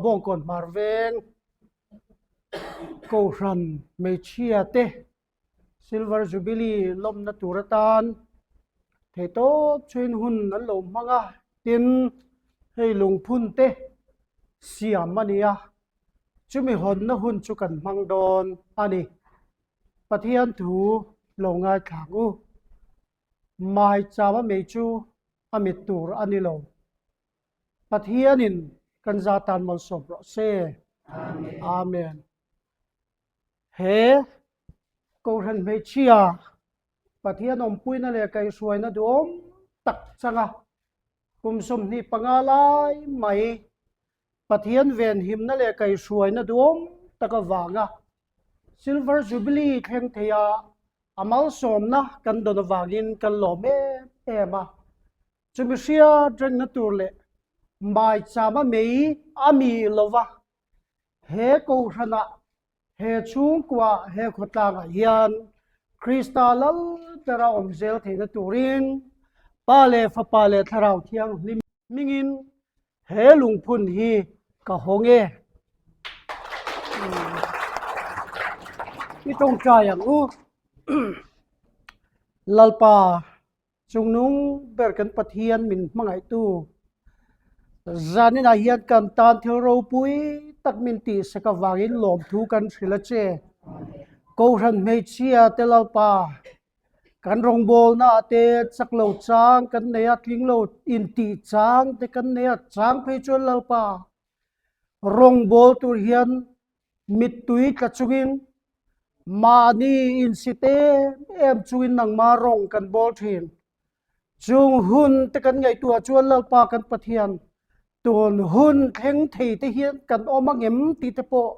Bawngkawn hmar veng Kohhran hmeichhia te Silver Jubilee lawmna tur atan theihtawp chhuin hun an lo hmang a, tin hei lungphun te siam a ni a, chumi hawnna hun chu kan hmang dawn a ni. Pathian thu lo ngaithla ang u. Maichama mei chu a mit tur a ni lo. Pathianin kan za tan malsawm rawh se. Amen. He Kohhran hmeichhia Pathian awmpuina leh kaihhruaina duhawm tak changa kum 25 lai mai Pathian venhimna leh kaihhruaina duhawm tak avanga Silver Jubilee thleng theia a malsawmna kan dawn avangin kan lawm em em a. Chumi hriat rengna tur leh maichama mei a mi lova he Kohhranah, he chhungkuaah, he khawtlangah hian Krista lal bera awm zel theihna turin Pa leh Fapa leh Thlarau Thianghlim hmingin he lungphun hi ka hawng e. I tawngtai ang u. Lalpa. Chungnung ber kan Pathian min hmangaihtu zaninah hian kan tan thil ropui tak min tihsak avangin lawmthu kan hrilh a che. Kohhran hmeichhia te Lalpa, kan rawngbawlna ah te chak lo chang kan nei a, tling lo intih chang te kan nei a, chang phei chuan Lalpa rawngbâwl tur hian mittui tla chungin mahni insit em em chungin nangma rawng kan bâwl ṭhin. Chung hun te kan ngaihtuah chuan Lalpa kan Pathian tun hun thleng thei te hian kan awm angem tih te pawh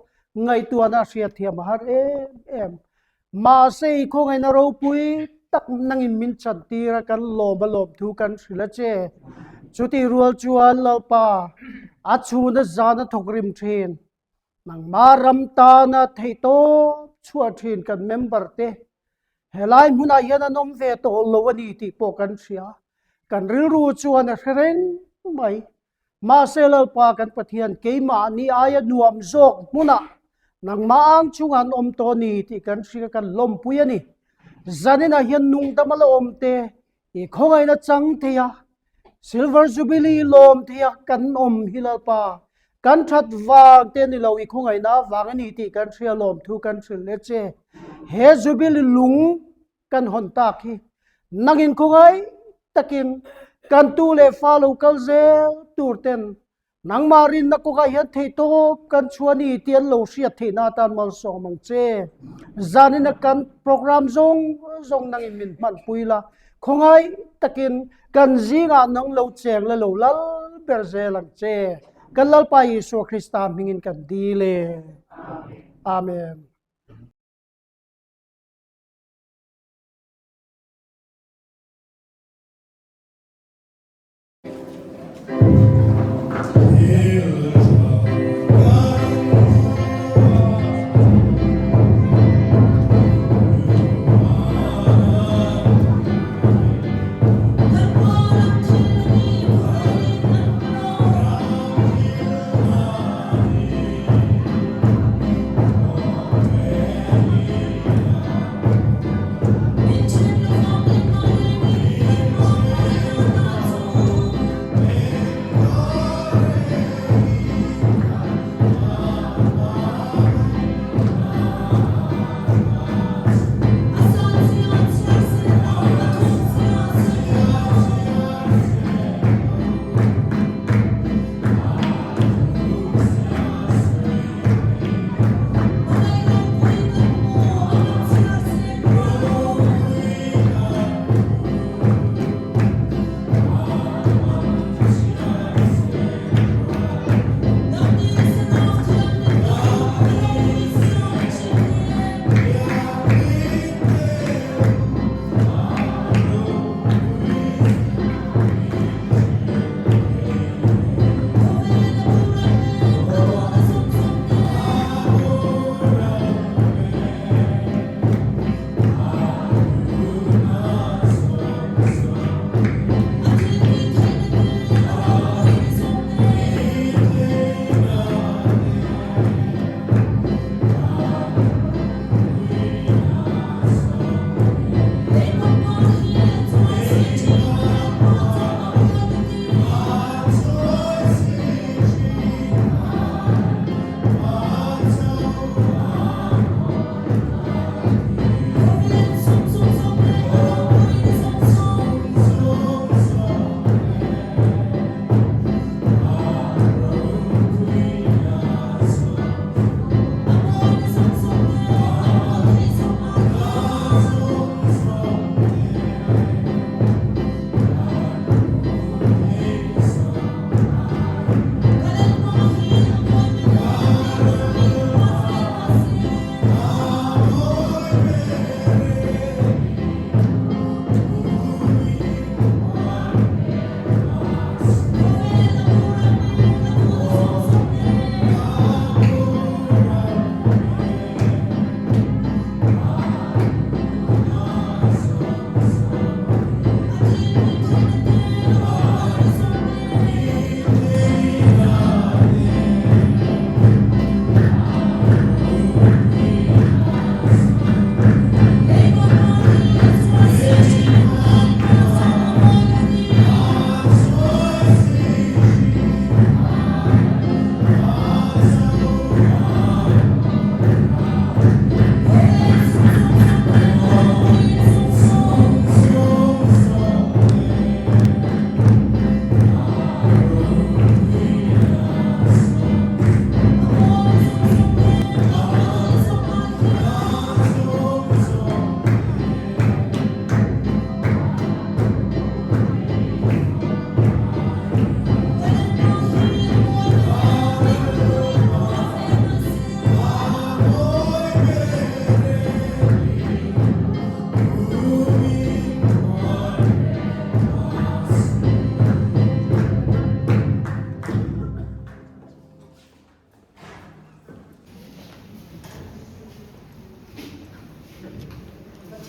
ngaihtuahna a hriatthiam a har em em. Mahse i khawngaihna ropui tak nangin min chantir a, kan lawm a lawm thu kan hrilh a che. Chutih rual chuan Lalpa, a chhuna zan a thawk rim thin. Nangmah ram tana theihtawp chhuah thin kan member te helai hmunah hian an awm ve tawh lo a ni tih pawh kan hria. Kan rilru chuan a hre reng mai. Mahse Lalpa kan Pathian keimahni aia nuam zawk hmunah nangmah ang chungah an awm tawh a ni tih kan hria kan lawmpui a ni. Zaninah hian nungdam a la awm te i khawngaihna chang thei a, Silver Jubilee lawm thei a kan awm hi Lalpa kan that vang te ni lo i khawngaihna avang a ni tih kan hria lawm thu kan hrilh leh che. He Jubilee lung kan hawn tak hi nangin khawngaih takin kan tu leh fa lo kal zel tur ten nangmah rinna kawngah hian theihtawp kan chhuah a ni tih an lo hriat theihna atan malsawm ang che. Zanina kan program zawng zawng nangin min hmanpui la, khawngaih takin kan zingah nang lo cheng la lo lal ber zel ang che. Kan Lalpa Isua Krista hmingin kan dil e. Amen.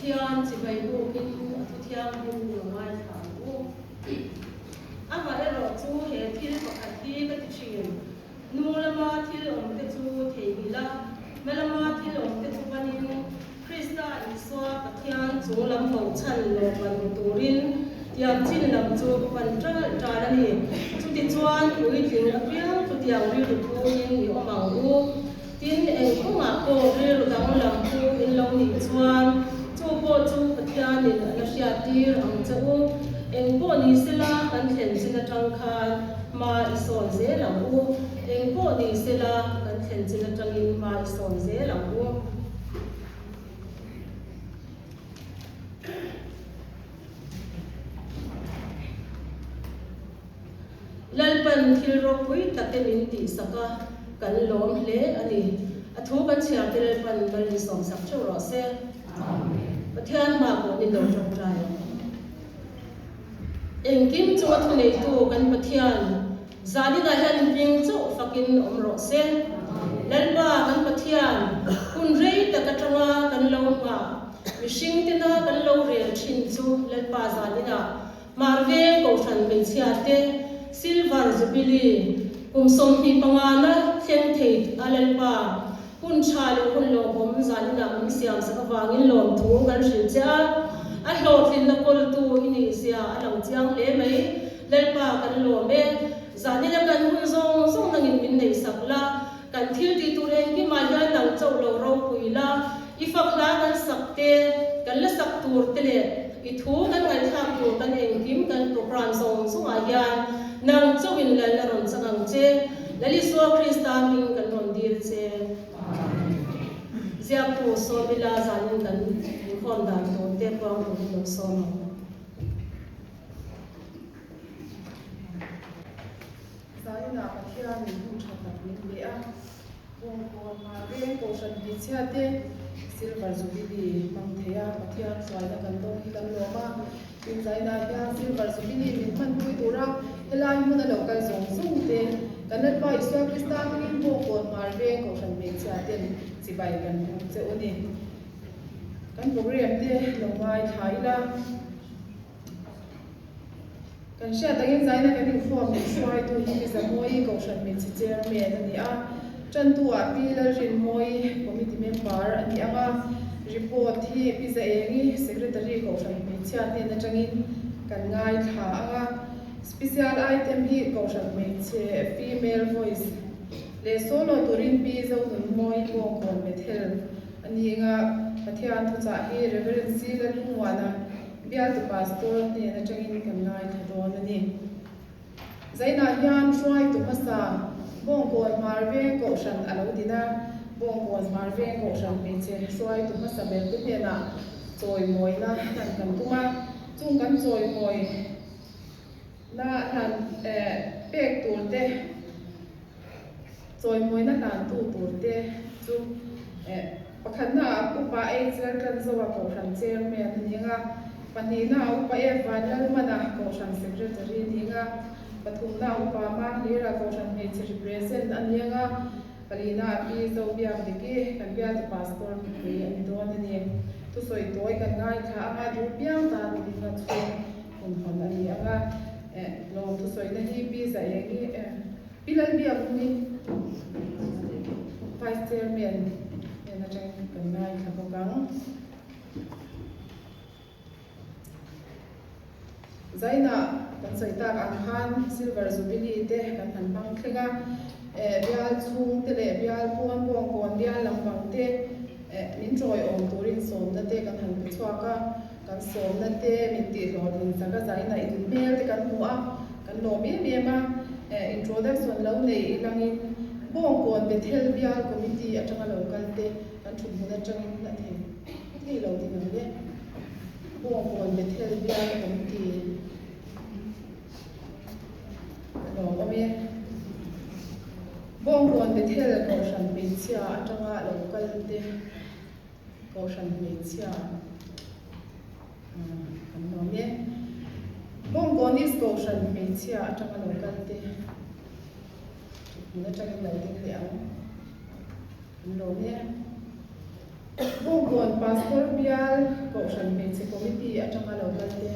Pathian chibai bukin a thu thianghlim lo ngaithla ang u. Amaherawh chu he thil pakhat hi ka ti thin, Hnung lama thil awmte chu theihnghilh a, hma lama thil awmte chu banin Krista Isua Pathian chung lam bochan lawmman hmu turin tiam chin lam chu ka pan ṭal ṭal a ni. Chutichuan puitling apiang chutiang rilru phuin i awm ang u. Tin, eng kawngah pawh rilru danglam pu in lo nih chuan chu pawh chu Pathianin a la hriattir ang che u. Eng pawh ni sela kan thlen chin atang khan hma i sawn zel ang u. Eng pawh ni sela kan thlen chin atangin hma i sawn zel ang u. Lalpan thil ropui take min tihsak a, kan lawm hle a ni. A thu kan chhiar te Lalpan mal in sawmsak theuh rawh se. Pathian hma pawh ni lo tawngtai ang. Engkim chunga thuneitu kan Pathian zaninah hian hming chauh fakin awm rawh se. Lalpa kan Pathian hun rei tak atanga kan lo nghah mihring tena kan lo rel thin chu Lalpa zaninah Hmarveng Kohhran hmeichhia te Silver Jubilee kum 25 na thleng thei a Lalpa hun tha leh hun lawmawm zaninah min siam sak avangin lawmthu kan hrilh che a, a hlawhtlinna kawltu i nih zia a lang chiang hle mai. Lalpa kan lawm e, zanina kan hun zawng zawng nangin min neih sak la, Kan thil tih tur engkimah hian nang chauh lo ropui la, i fak hla kan sak te, kan la sak tur te leh i thu kan ngaihthlak tur kan engkim kan program zawng zawngah hian nang chauhin lalna rawn chang ang che. Lal Isua Krista hming kan rawn dil che. Ziaktu sawm ila zanin kan inkhawm dan tur te puang turin lo sawm ang. Zainah Pathianin hun tha tak min pe a, Bawngkawn hmar veng Kohhran hmeichhia te Silver Jubilee hmang thei a, Pathian hruaina kan dawng hi kan lawm a, tin Zainah hian Silver Jubilee min hmanpui tura helai hmun a lo kal zawng zawng te kan Lalpa Isua Krista hmingin Bawngkawn hmar veng Kohhran hmeichhia ten chibai kan buk che u ni. Kan program te lo ngaithla ila. Kan hriat angin zaina kan inkhawm leh hruaitu hi Pi Zamawii Kohhran Hmeichhe Chairman a ni a, Tantu-ah Pi Lalrinmawii Committee Member a ni ang a, report hi Pi Zaengi Secretary Kohhran Hmeichhia hnen atangin kan ngaithla ang a, Special Item hi Kohhran Hmeichhe Female Voice leh Solo turin Pi Zonunmawii Bawngkawn Bethel a ni ang a, Pathian thuchah hi Reverend C. Lalhungmuana Bialtu Pastor hnen atangin kan ngaithla dawn a ni. Zainah hian hruaitu hmasa Bawngkawn Hmar Veng Kohhran a lo din a, Bawngkawn Hmar Veng Kohhran hmeichhe hruaitu hmasa berte hnenah chawimawina hlan kan tum a, chung kan chawimawina hlan pek tur te, Chawimawina hlantu turte chu pakhatnaah Upa H Laltlanzoa Kohhran Chairman a ni ang a, pahnihnaah Upa F Vanlalmana Kohhran Secretary a ni ang a, pathumnaah Upa Manglira Kohhran Hmeichhe Represent a ni ang a, palinaah Pi Zobiakdiki kan bialtu Pastor nupui a ni dawn a ni. Thusawi tawi kan ngaithla ang a, duh piang tan dinga chhung hun hawn a ni ang a, lawm thusawina hi Pi Zaengi Pi Lalbiakni, Vice Chairman hnen atangin kan ngaithla bawk ang. Zainah kan sawi tak ang khan Silver Jubilee te kan han hmang thleng a, bial chhung te leh bial pawn bawngkawn bial lampang te min tawiawm turin sawmna te kan han pe chhuak a. Kan sawmna te min tihhlawhtlin sak a, zaina in hmel te kan hmu a, kan lawm em em a. Introduction lo nei ilangin Bawngkawn Bethel Bial Committee atanga lo kal te kan thut hmun atangin a thei thei lo ding ang le. Bawngkawn Bethel Bial Committee a lawm awm e. Bawngkawn Bethel Kohhran Hmeichhia atanga lo kal te. Kohhran hmeichhia kan lawm e. Bawngkawn East Kohhran hmeichhia atanga lo kal te hmun atangin lo ding leh ang. Kan lawm e. Bawngkawn Pastor Bial Kohhran Hmeichhe Committee atanga lo kal te,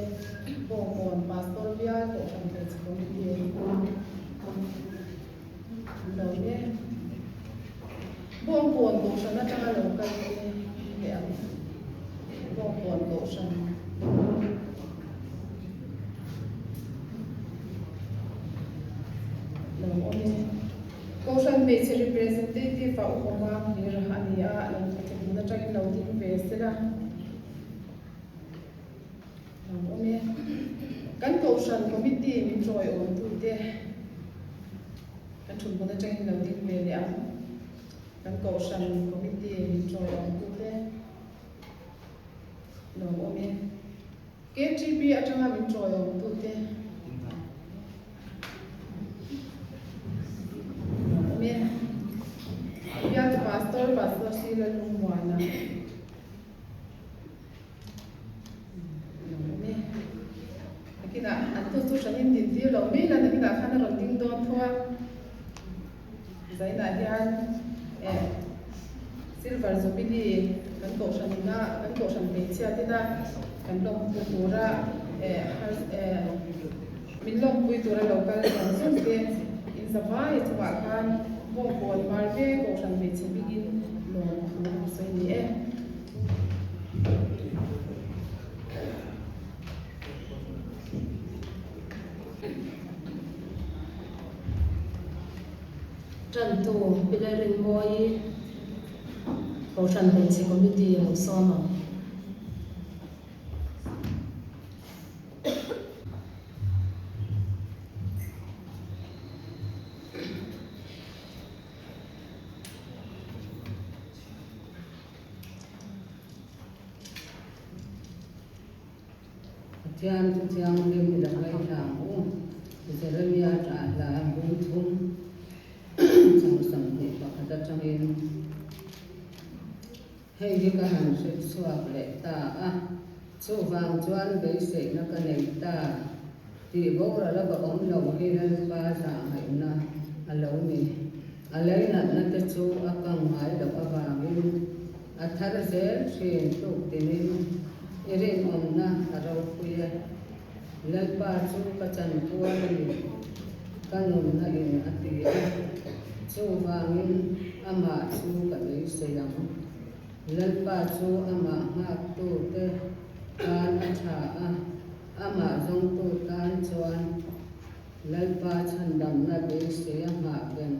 Bawngkawn Pastor Bial Kohhran Hmeichhe Committee an lo awm e. Bawngkawn Kohhran atanga lo kal te leh ang. Bawngkawn Kohhran. Lo awm e. Kohhran hmeichhe representative a upa mang hlir a ni a, lo thawk atangin lo ding ve sela. Lo awm e. Kan Kohhran Committee min tawiawmtute kan thutbun atangin lo ding ve leh ang. Kan Kohhran Committee min tawiawmtute lo awm e. KTP atanga min tawiawmtute lo awm e. Bialtu Pastor, Pastor Sila Lungmuana. Nakinah an tu chu hranin din tir lo mai la, nakinah khan a rawn ding dawn tho a. Zainah hian eh Silver Jubilee kan kohhran ina kan kohhran hmeichhia tina kan lawmpui tura eh eh min lawmpui tura lo kal zawng zawng te in zavai chungah khan bawngkawn hmar ve kohhran hmeichhe hmingin lawmthu a sawi ni e. Tantu Pi Lalrinmawii Kohhran Hmeichhe Committee a lo sawm ang. Pathian chu thianghlim i la ngaithla ang u. Jeremia ṭah hla bung thum chang 21 aṭangin hei hi ka han hre chhuak leh ta a, chuvang chuan beiseihna ka nei ta tih boral a va awm lo hi Lalpa zahngaihna a lo ni. A leinatna te chu a kang ngai loh avangin a thar zel thin tluk tinin i rinawmna a ropui e. Lalpa chu ka chanpual a ni, ka nunna in a ti a, chuvangin amah chu ka beisei ang. Lalpa chu amah nghaktute tan a tha a, amah zawngtu tan chuan Lalpa chhandamna beisei a nghah ben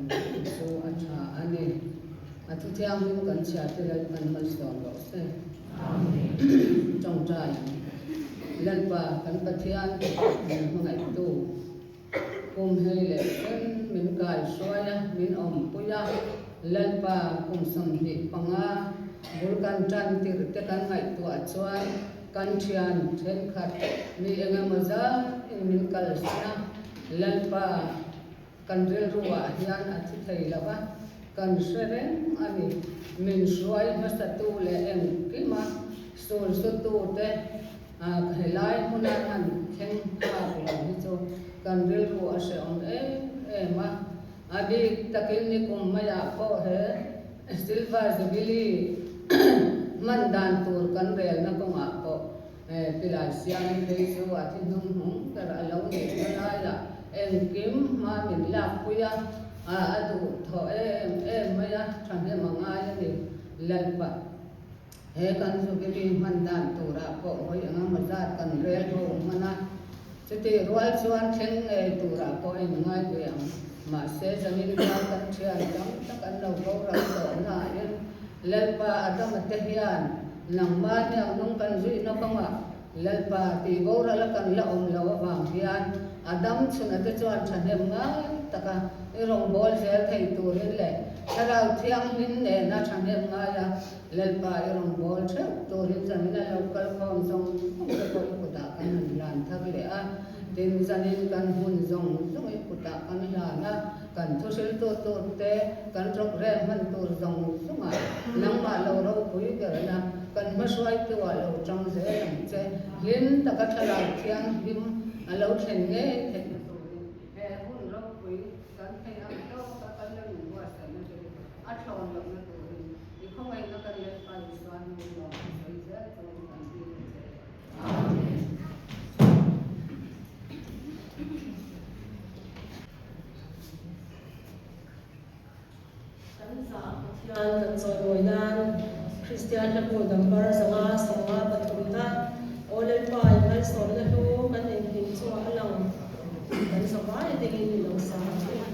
chu a tha a ni. A thu thianghlim kan chhiate Lalpan malsawm rawh se. Tawngtai ang. Lalpa kan Pathian min hmangaihtu, kum hei leh chen min kaihruai a, min awmpui a, Lalpa kum 25 bul kan tan tirh te kan ngaihtuah chuan Kan thian thenkhat mi engemaw zat in min kalsan a, Lalpa kan rilru ah hian a thi thei lo va, kan hre reng a ni. Min hruai hmasatu leh engkima sulsutu te helai hmuna han thleng phak lo hi chu kan rilru a hrehawm em em a. A bik takin nikum maiah pawh he Silver Jubilee hman dan tur kan relna kawngah pawh pilai siam phei chu a thi hnung hnung ber a lo nih na laiah engkim hma min lakpui a, a duh thawh em em mai a, thahnem a ngai a ni. Lalpa he kan Jubilee hman dan turah pawh hawi eng emaw zat kan rel ho hman a, Chutih rual chuan thleng ngei turah pawh a inngai ve ang. Mahse, zanin khan kan thian tam tak an lo boral tawh nain Lalpa Adama te hian nangmah hniang nung kan zuihna kawngah Lalpa tih boral a kan la awm lo avang hian Adam chhuna te chuan thahnem ngai taka i rawngbâwl zel thei turin leh Thlarau Thianghlim nena thahnem ngaia Lalpa i rawngbâwl theuh turin zanin a lo kal khawm zawng zawng te pawh i kutah kan han hlan thar leh a, tin zanin kan hmun zawng zawng i kutah kan hlan a, kan thuhriltu tur te, kan rawk rem hman tur zawng zawngah nangmah lo ropui berna kan hmahruaitu ah lo tang zel ang che, hlim taka thlarau thianghlim a lo thlen ngei theihna turin he hun ropui kan theih ang tawka kan lo inbuatsaihna te hi a thlawn lohna turin i khawngaihna kan Lalpa Isua. Kan zah Pathian kan chawimawi nan Kristian hlabu number 553 na Aw Lalpa i malsawmna hlu kan engkim chungah a lang tih kan zavai dingin i lo sa ang u.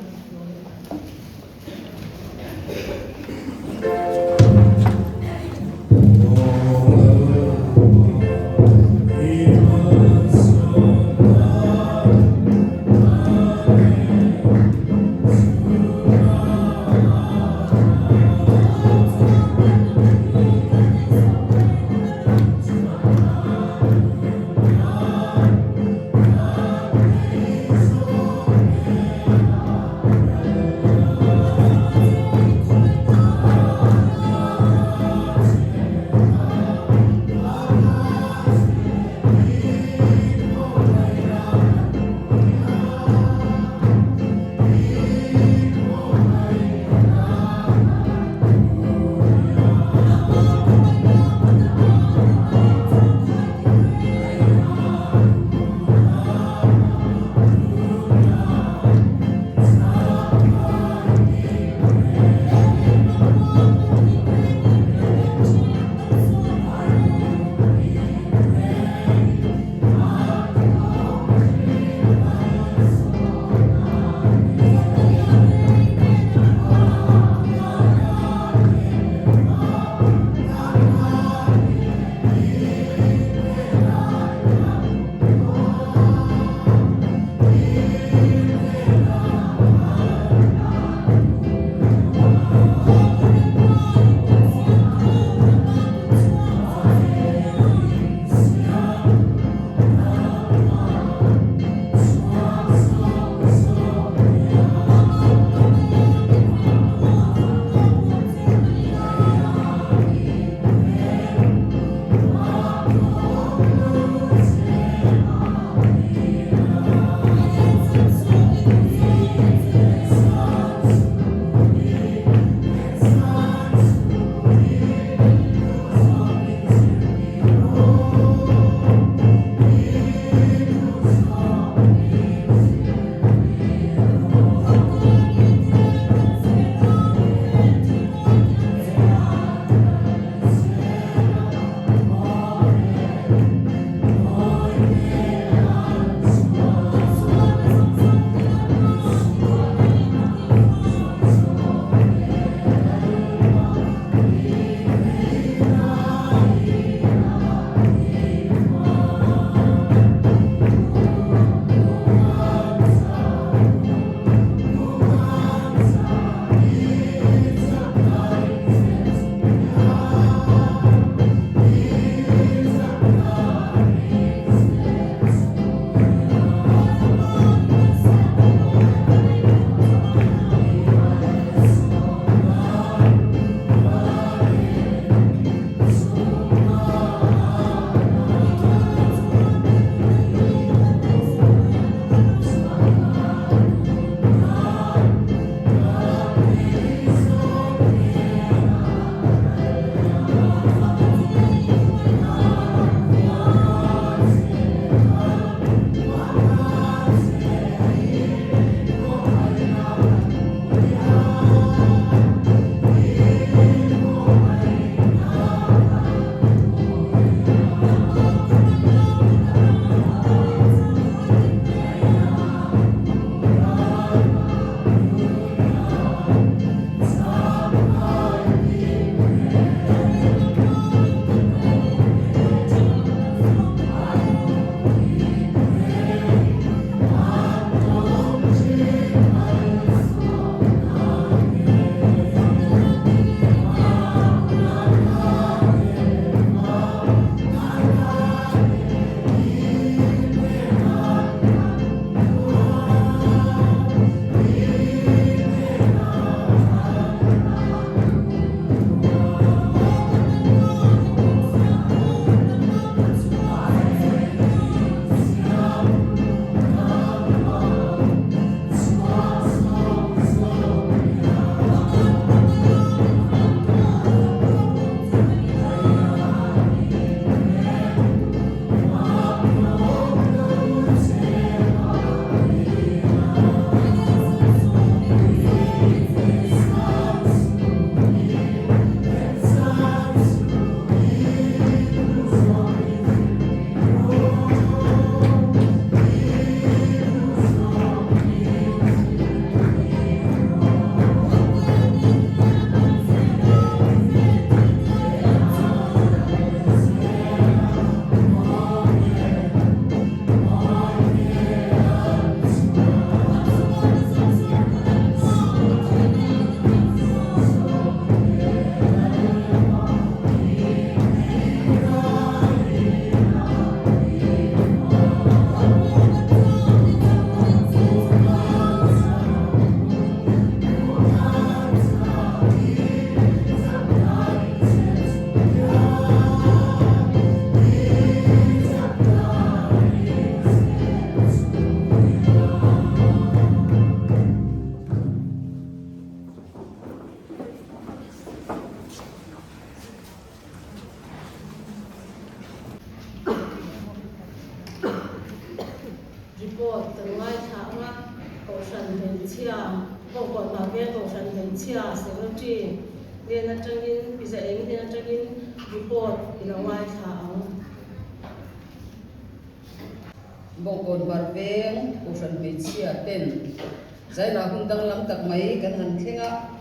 Hmeichhia, Bawngkawn Hmarveng Kohhran Hmeichhia Secretary hnen atangin, Pi Zaengi hnen atangin report i lo ngaithla ang. Bawngkawn Hmarveng Kohhran Hmeichhia ten zaina hun danglam tak mai kan han thleng a,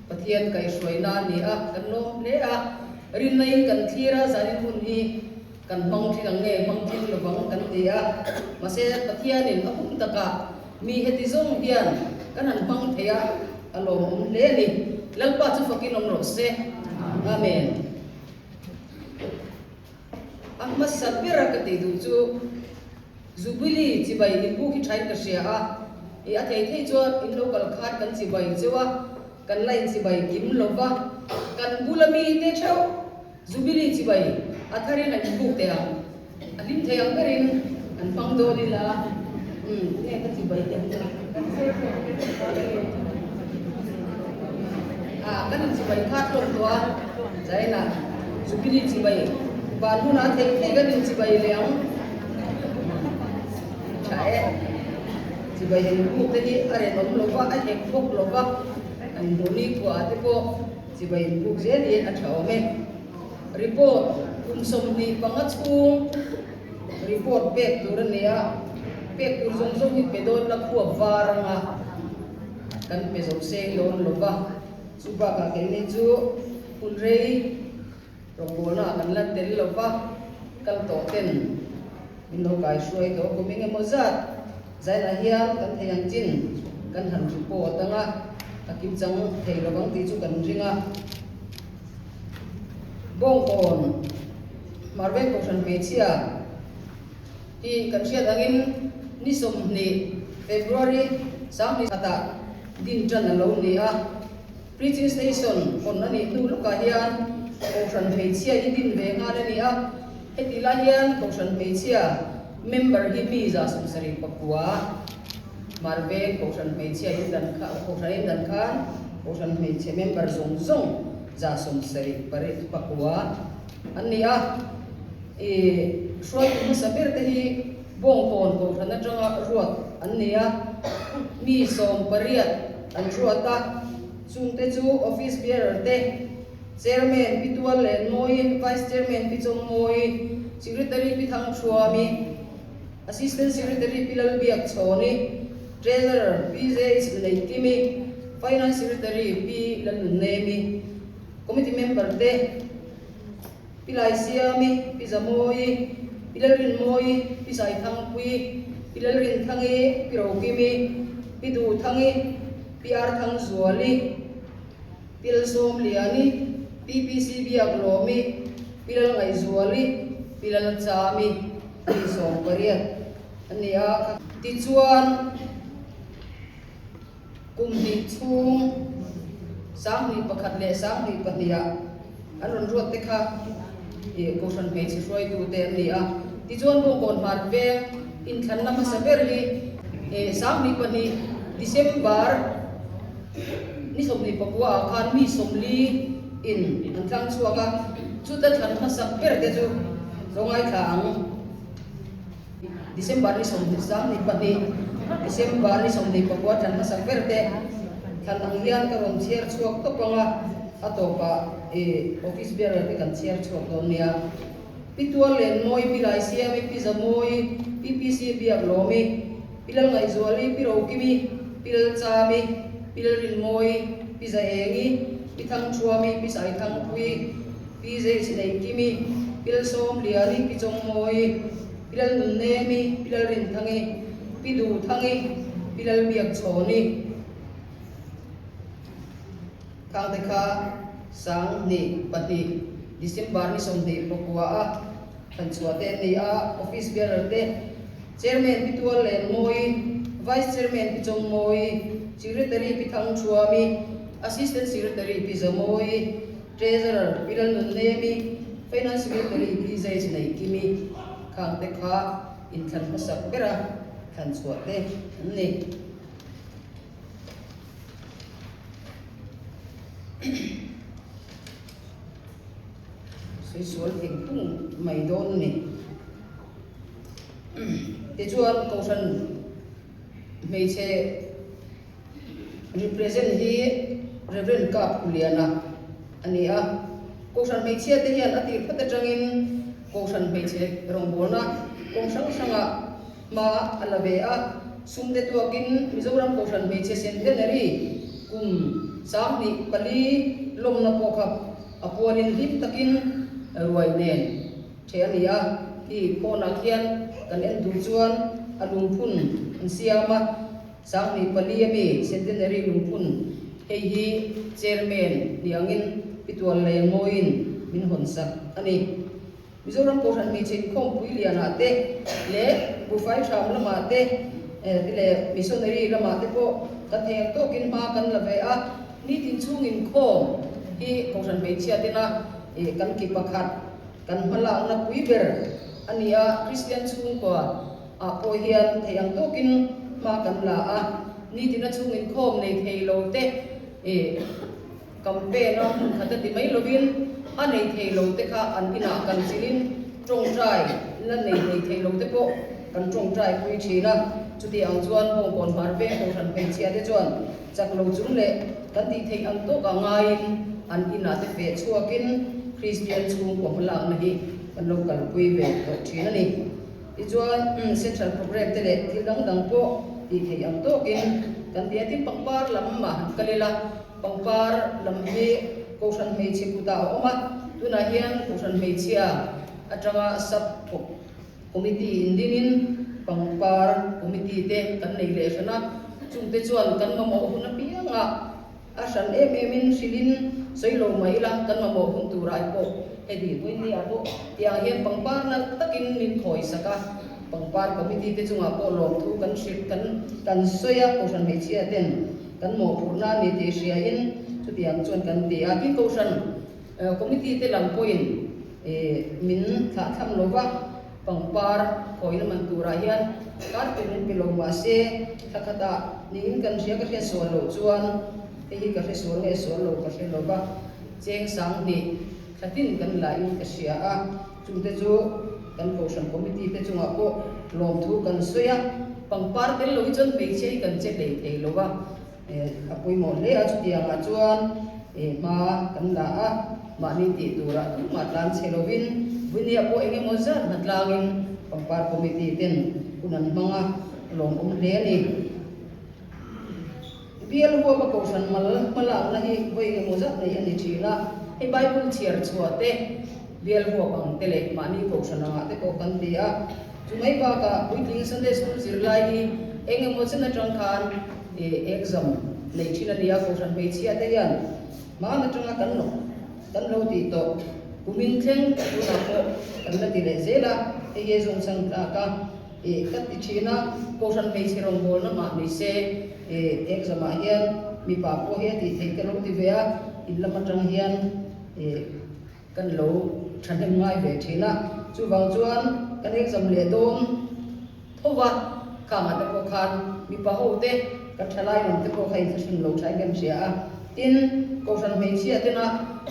Pathian kaihhruaina a ni a, kan lawm hle a, rinna-in kan thlir a, zanin hun hi kan hmang thin ang nge, hmang thin lovang kan ti a, mahse Pathianin a hun takah mi heti zawng hian kan han hmang thei a, a lawmawm hle a ni. Lalpa chu fakin awm rawh se. Amen. A hmasa bera ka tih duh chu Jubilee chibai inbuk hi thain ka hria a, i a thei thei chuan in lo kal khan kan chibai cheu a, kan la inchibai kim lo va, kan bula mite theuh Jubilee chibai a tharin an inbuk teh ang, a hlim thei ang berin an hmang dawn ila, umm nge ka chibai teh ang chu. Ah, kan inchibai khat hlawm tawh a, China Jubilee chibai van hunah thei thei kan inchibai leh ang. Tha e, chibai inbuk te hi a ren awm lo va, a hek bawk lo va, an hmuh ni khuaah te pawh chibai inbuk zel hi a tha awm e. Report kum 25 chhung. Report pek tur a ni a, pek tur zawng zawng hi pe dawn la khuap var anga kan pe zo seng dawn lo va, chu bakah keini chu hun rei rawngbawlnaah kan la tel lo va, kal tawh ten min lo kai hruai tawh kum eng emaw zat zainah hian kan thei ang chin kan han report anga a kimchang thei lo vang tih chu kan ring a. Bawngkawn Hmarveng Kohhran Hmeichhia hi kan hriat angin ni 20 February 20 khatah din tan a lo ni a. Preaching Station hawn a nih hnu lawkah hian Kohhran Hmeichhia hi din ve nghal a ni a. Heti lai hian Kohhran Hmeichhia member hi mi 79 Hmarveng Kohhran Hmeichhia in dan kha Kohhran in dan khan Kohhran Hmeichhe member zawng zawng 79 an ni a. I hruaitu hmasa ber te hi Bawngkawn Kohhran atanga ruat an ni a, mi 18 an ruat a, chungte chu Office Bearer te, Chairman Pi Tual Lenmawi, Vice Chairman Pi Chawngmawi, Secretary Pi Thangthuami, Assistant Secretary Pi Lalbiak Chhawni, Treasurer Pi JH Neikimi, Finance Secretary Pi Lalnunnemi, Committee Member te Pi Laisiami, Pi Zamawi, Pi Lalrinmawi, Pi Saithangpui, Pi Lalrinthangi, Pi Rokimi, Pi Duhthangi, Pi Arthangzuali, Pi Lalsawmliani, Pi PC Biaklawmi, Pi Lalngaihzuali, Pi Lalchami. Mi 18 a ni a. Tichuan, kum hnih chhung 21 leh 22 ah an rawn ruat te kha ih Kohhran hmeichhe hruaitu te an ni a. Tichuan, Bawngkawn Hmar Veng inthlanna hmasa ber hi ih 22 December ni 29 ah khan mi 40 in an tlang chhuak a. Chuta thlan hmasa ber te chu Zawngaithla ang. December ni 22, December ni 29 thlan hmasa ber te thlan ang hian ka rawn chhiar chhuak tawp ang a, a tawpah i office bearer te kan chhiar chhuak dawn nia. Pi Tual Lenmawi, Pi Laisiami, Pi Zamawi, Pi PC Biaklawmi, Pi Lalngaihzuali, Pi Rokimi, Pi Lalchami, Pi Lalrinmawi, Pi Zaengi, Pi Thangthuami, Pi Saithangpui, Pi Zeichneikimi, Pi Lalsawmliani, Pi Chawngmawi, Pi Lalnunnemi, Pi Lalrinthangi, Pi Duhthangi, Pi Lalbiakchhawni. Khangte kha 2002 December ni 29 a thlanchhuah te an ni a, Office Bearer te, Chairman Pi Tual Lenmawi, Vice Chairman Pi Chawngmawi, Secretary Pi Thangthuami, Assistant Secretary Pi Zamawi, Treasurer Pi Lalnunnemi, Finance Secretary Pi Zaichnei Kimi khangte kha inthlan hmasak bera thlan chhuah te an ni. Sawi sual eng tung mai dawn a ni. Tichuan Kohhran hmeichhe. Represent hi Rev. Kaphuliana a ni a. Kohhran hmeichhia te hian a tir phawt atangin Kohhran hmeichhe rawngbawlna kawng hrang hrangah hma a la ve a. Sum te tuakin Mizoram Kohhran Hmeichhe Centenary kum 24 lawmna pawh kha a pualin hlim takin ruai nen ṭheh a ni a. Hi pawnah khian kan en duh chuan a lungphun an siam a. 24 a mi Centenary lungphun hei hi Chairman ni angin Pi Tuallei Mawiin min hawn sak a ni. Mizoram Kohhran Hmeichhe Inkhawmpui lianah te leh Buhfai hram lamah te leh Missionary lamah te pawh kan thei ang tawkin hma kan la ve a. Nitin chhung inkhawm hi Kohhran Hmeichhia tena kan ki pakhat kan hmalakna pui ber a ni a, Kristian chhungkua ah pawh hian thei ang tawkin hma kan la a, nitina chhung inkhawm nei thei lo te ih campaign a hmun khat a ti mai lovin a nei thei lo te kha an inah kan chilin tawngtai la nei nei thei lo te pawh kan tawngtai pui thin a, chuti ang chuan Bawngkawn Hmar Veng Kohhran hmeichhia te chuan chak lo chung leh kan tih theih ang tawk a ngaiin an inah te feh chhuakin Kristian chhungkaw hmalakna hi kan lo kalpui ve tawh thin a ni. Tichuan, Central Programme te leh thil dang dang pawh tih theih ang tawkin kan ti a. Tin, pangpar lam ah han kal ila, pangpar lam hi Kohhran hmeichhe kutah a awm a. Tunah hian Kohhran hmeichhia atanga Sub Committee indinin pangpar committee te kan nei leh hran a. Chungte chuan kan mamawh hun apiangah A hran em em in hrilhin sawi lo mai ila kan mamawh hun tur ai pawh heti Queen ah pawh tiang hian pangpar nalh takin min khawi sak a, pangpar committee te chungah pawh lawmthu kan hrilh kan kan sawi a, Kohhran hmeichhia ten kan mawhphurhna a ni tih hria in chutiang chuan kan ti a, tin Kohhran committee te lam pawhin min thlahthlam lo va. Pangpar khawina man turah hian carpet min pe lo mahse thla khatah niin kan hria ka hriat sual loh chuan hei hi ka hre sual nge sual lo ka hre lo va, cheng 2000 thla tin kan la in ka hria a, chungte chu kan kohhran committee te chungah pawh lawmthu kan sawi a, pangpar tel lo hi chuan hmeichhia hi kan che hlei thei lo va. A pawimawh hle a, chutiangah chuan hma kan la a, mahni tih turah tumah tlan chhe lovin Buinia pawh eng emaw zat hna tlangin pangpar committee ten hun an hmang a, a lawmawm hle a ni. Bial huapa kohhran mal hmalakna hi vawi eng emaw zat nei a ni thin a, hei Bible chhiar chhuah te, bial huap ang te leh mahni kohhran angah te pawh kan ti a, chu mai bakah puitling Sunday School zirlai hi eng emaw chen atang khan Exam nei thin a nia, Kohhran hmeichhia te hian hmaan atanga kan lo kan lo tih tawh kumin thleng tunah pawh kan la ti leh zel a, hei hi zawng chang tlak a ka ti thin a, Kohhran hmeichhe rawngbawlna mah ni se exam ah hian mipa pawh hi a tih theih ka lo ti ve a, in lam atang hian kan lo thahnem ngai ve thin a, chuvang chuan kan exam leh dawn tho va, khangah te pawh khan mipa ho te kan thalai lam te pawh kha inthlahrun lo thain kan hria a, tin Kohhran hmeichhia tena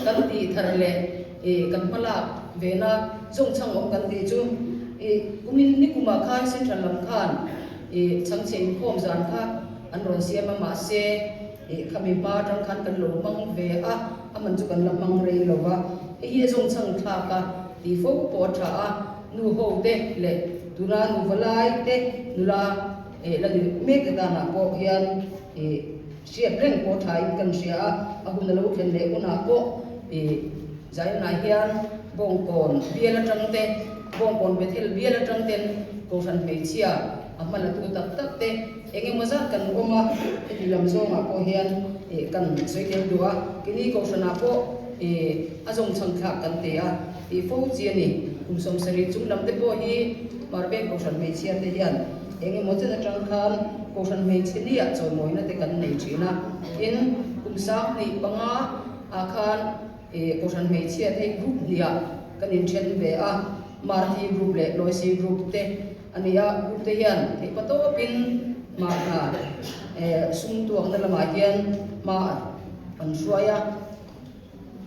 kan tih thar leh ih kan hmalak vena zawngchhang awm kan tih chu ih kumin nikumah khan Central lam khan ih chhangchhe inkhawm zan kha an rawn siam a, mahse ih khami hma atang khan kan lo hmang ve a. A man chu kan la hmang rei lo va, hei hi a zawng chhang thlak a tih fo pawh a tha a, nu ho te leh tuna nu valai te nula eh la ni mek te danah pawh hian ih hriat reng pawh tha in kan hria a, a hun a lo thlen leh hunah pawh ih Zainah hian Bawngkawn bial atang te, Bawngkawn Bethel bial atang ten Kohhran hmeichhia a hma la tu tak tak te, Eng emaw zat kan awm a, heti lam zawngah pawh hian kan sawi tel duh a, kini Kohhranah pawh a zawng chhang thlak kan ti a, tih fo chi a ni. Kum 70 chung lam te pawh hi Hmarbeng Kohhran hmeichhia te hian eng emaw chen atang khan Kohhran hmeichhe nia chawimawina te kan nei thin a, tin kum 25 ah khan Kohhran hmeichhia te group hniah kan inthen ve a, Marthi group leh Loisi group te. A ni a, group te hian theihpa tawpin hma hna sum tuakna lamah hian hma an hruai a,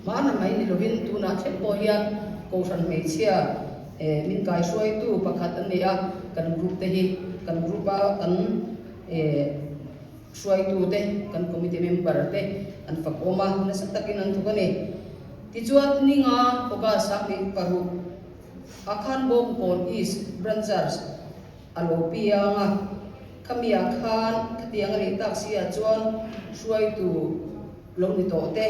hma na mai ni lovin tunah thleng pawh hian Kohhran hmeichhia min kaihruaitu pakhat a ni a, kan group te hi kan group a kan. Hruaitute, kan committee member te an fakawm a, nasa takin an thawk a ni. Tichuan, ninga August 26 ah khan Bawngkawn East Branchers a lo piang a, khami ah khan khatiang a nih tak si ah chuan hruaitu lo ni tawh te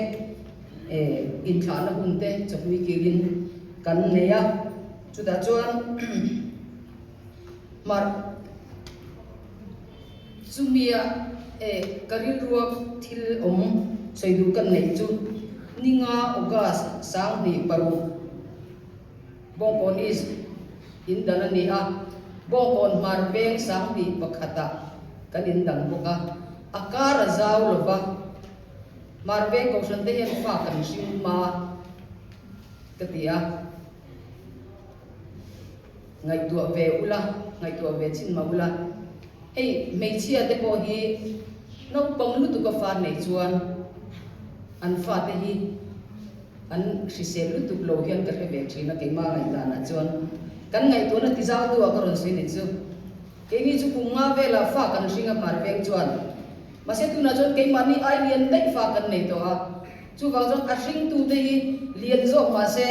inthlahna hun te chawhmui kilin kan nei a, chutah chuan March. Chumia e ka rilruak thil awm sawi duh ka neih chu ninga August 2006 Bawngkawn East in dan a ni a, Bawngkawn Hmar Veng 21 ah kan in dang bawk a, a kar a zau lo va, Hmar Veng Kohhran te hian fa kan hring hma ka ti a. Ngaihtuah ve ula, ngaihtuah ve chin mah ula. Hei hmeichhia te pawh hi naupang lutuk a fa nei chuan an fate hi an hrisel lutuk lo hian ka hre ve thin a keimah ngaihdanah chuan. Kan ngaihtuahna ti zau tu ah ka rawn sawi ni chu. Keini chu kum nga velah fa kan hring a hmar veng chuan. Mahse tunah chuan keimahni ai lian daih fa kan nei tawh a. Chuvang chuan a hringtute hi lian zawk mah se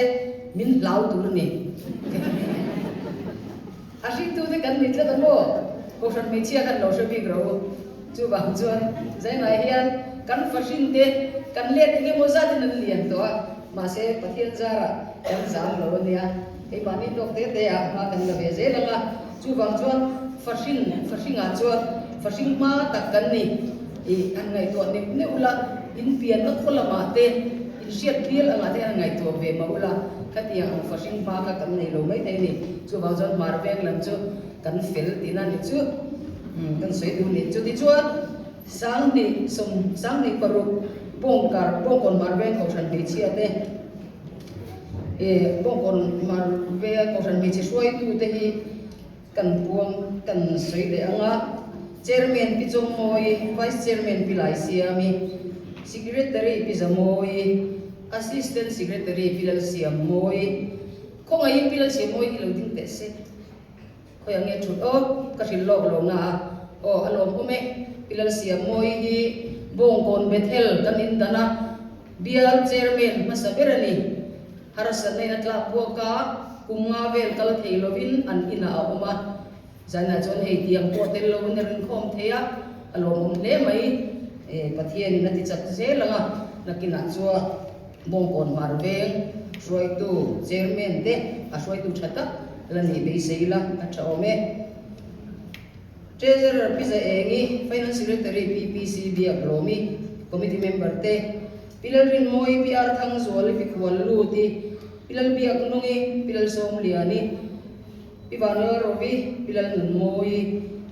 min hlau tur a ni. A hringtute kan ni tlat a maw? Kohhran hmeichhia khan lo hre bik ro. Chuvang chuan zainah hian kan fahrinte kan let eng emaw zatin an lian tawh a, mahse Pathian zarah kan zam lo a nia. Keimahni tawk te te ah hma kan la ve zel ang a, chuvang chuan fahrin fahringah chuan fahring hma tak kan ni. Ih, han ngaihtuah neuh neuh ula, in pianna khaw lamah te, in hriat bial angah te han ngaihtuah ve mah ula, khatiang ang fahring hma kha kan nei lo mai thei a ni. Chuvang chuan hmar veng lam chu kan fel tihna a ni chu, umm, kan sawi duh ni. Chutichuan, 20 sawm 26 Bawngkar, Bawngkawn hmar veng Kohhran hmeichhia te, ih, Bawngkawn hmar veng Kohhran hmeichhe hruaitute hi, Kan puang kan sawi leh ang a, Chairman Pi Chawngmawii, Vice Chairman Pi Laisiami, Secretary Pi Zamawii, Assistant Secretary Pi Lalsiammawii, Khawngaihin Pi Lalsiammawii hi lo ding teh se. Khawi ang nge thut aw, ka hrilh lawk lo na a, aw a lawmawm e, Pi Lalsiammawii hi Bawngkawn Bethel kan in dan a, Bial Chairman hmasa ber a ni. Harsatna in a tlak buak a, kum nga vel kal thei lovin an inah a awm a. Zanah chuan hei tiang pawh tel lovin a rinkhawm thei a, a lawmawm hle mai. Pathianin a ti chak zel ang a, nakinah chuan Bawngkawn Hmar Veng hruaitu Chairman te a hruaitu tha tak la nih beisei ila a tha awm e. Treasurer Pi Zaengi, Finance Secretary PPC Biak Lawmi, Committee Member te, Pi Lalrinmawi, Pi Arthangzuali, Pi Khualluti, Pi Lalbiaknungi, Pi Lalsawmliani, Pi Vanlalrovi, Pi Lalnunmawi,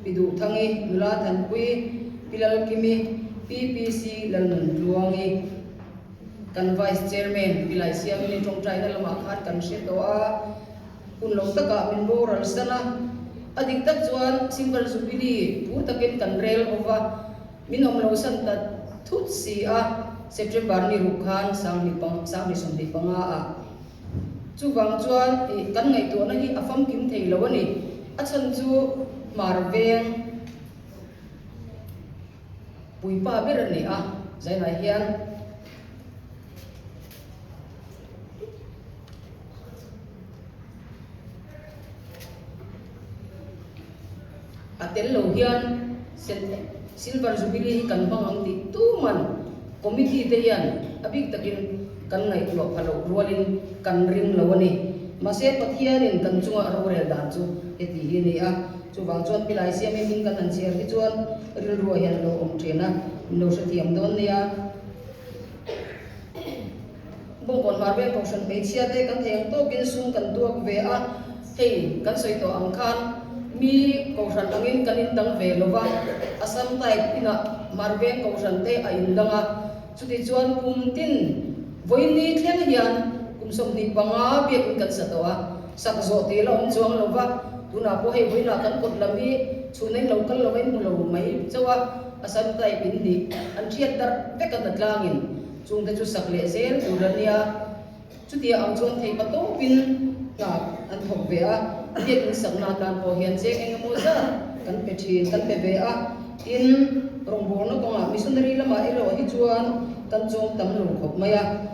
Pi Duhthangi, Nula Thanpui, Pi Lalkimi, PPC Lalnuntluangi. Kan Vice Chairman Pi Laisiamini tawngtaina lamah khan kan hre tawh a, hun lo takah min boral san a. A dik tak chuan Silver Jubilee phur takin kan rel ho va. Min awm lo san ta thut si a, September ni ruk khan 2025 ah. Chuvang chuan ih kan ngaihtuahna hi a famkim thei lo a ni. A chhan chu Hmar veng puipa ber a ni a, zainah hian. A tel lo hian Silver Jubilee hi kan hmang ang tih tuman Committee te hian a bik takin kan ngaihtuah pha loh rualin kan ring lo a ni. Mahse Pathianin kan chunga rorel dan chu heti hi a ni a, chuvang chuan pilai siamin hming kan han chhiar hi chuan rilruah hian a lo awm thin a, min lo hrethiam dawn nia. Bawngkawn Hmar Veng Kohhran hmeichhia te kan thei ang tawkin sum kan tuak ve a, hei kan sawi tawh ang khan mi Kohhran angin kan indang ve lo va, Assam type inah Hmar Veng Kohhran te a indang a, chuti chuan kum tin vawiin thleng hian kum 25 biakin kan sa tawh a, sak zawh tih la awm chuang lo va, tunah pawh hei vawiinah kan kawt lam hi chhun a in lo kal lo a in hmu lo mai chauh a, Assam type in nih an hriat darh vek a hnatlangin. Chungte chu sak leh zel tur a nia. Chutia ang chuan thei pa tawpin hna an thawk ve a, biakin sakna atan pawh hian cheng eng emaw zat kan pe thin, kan pe ve a. Tin, rawngbawlna kawngah missionary lamah erawh hi chuan kan chawm tam lo khawp mai a.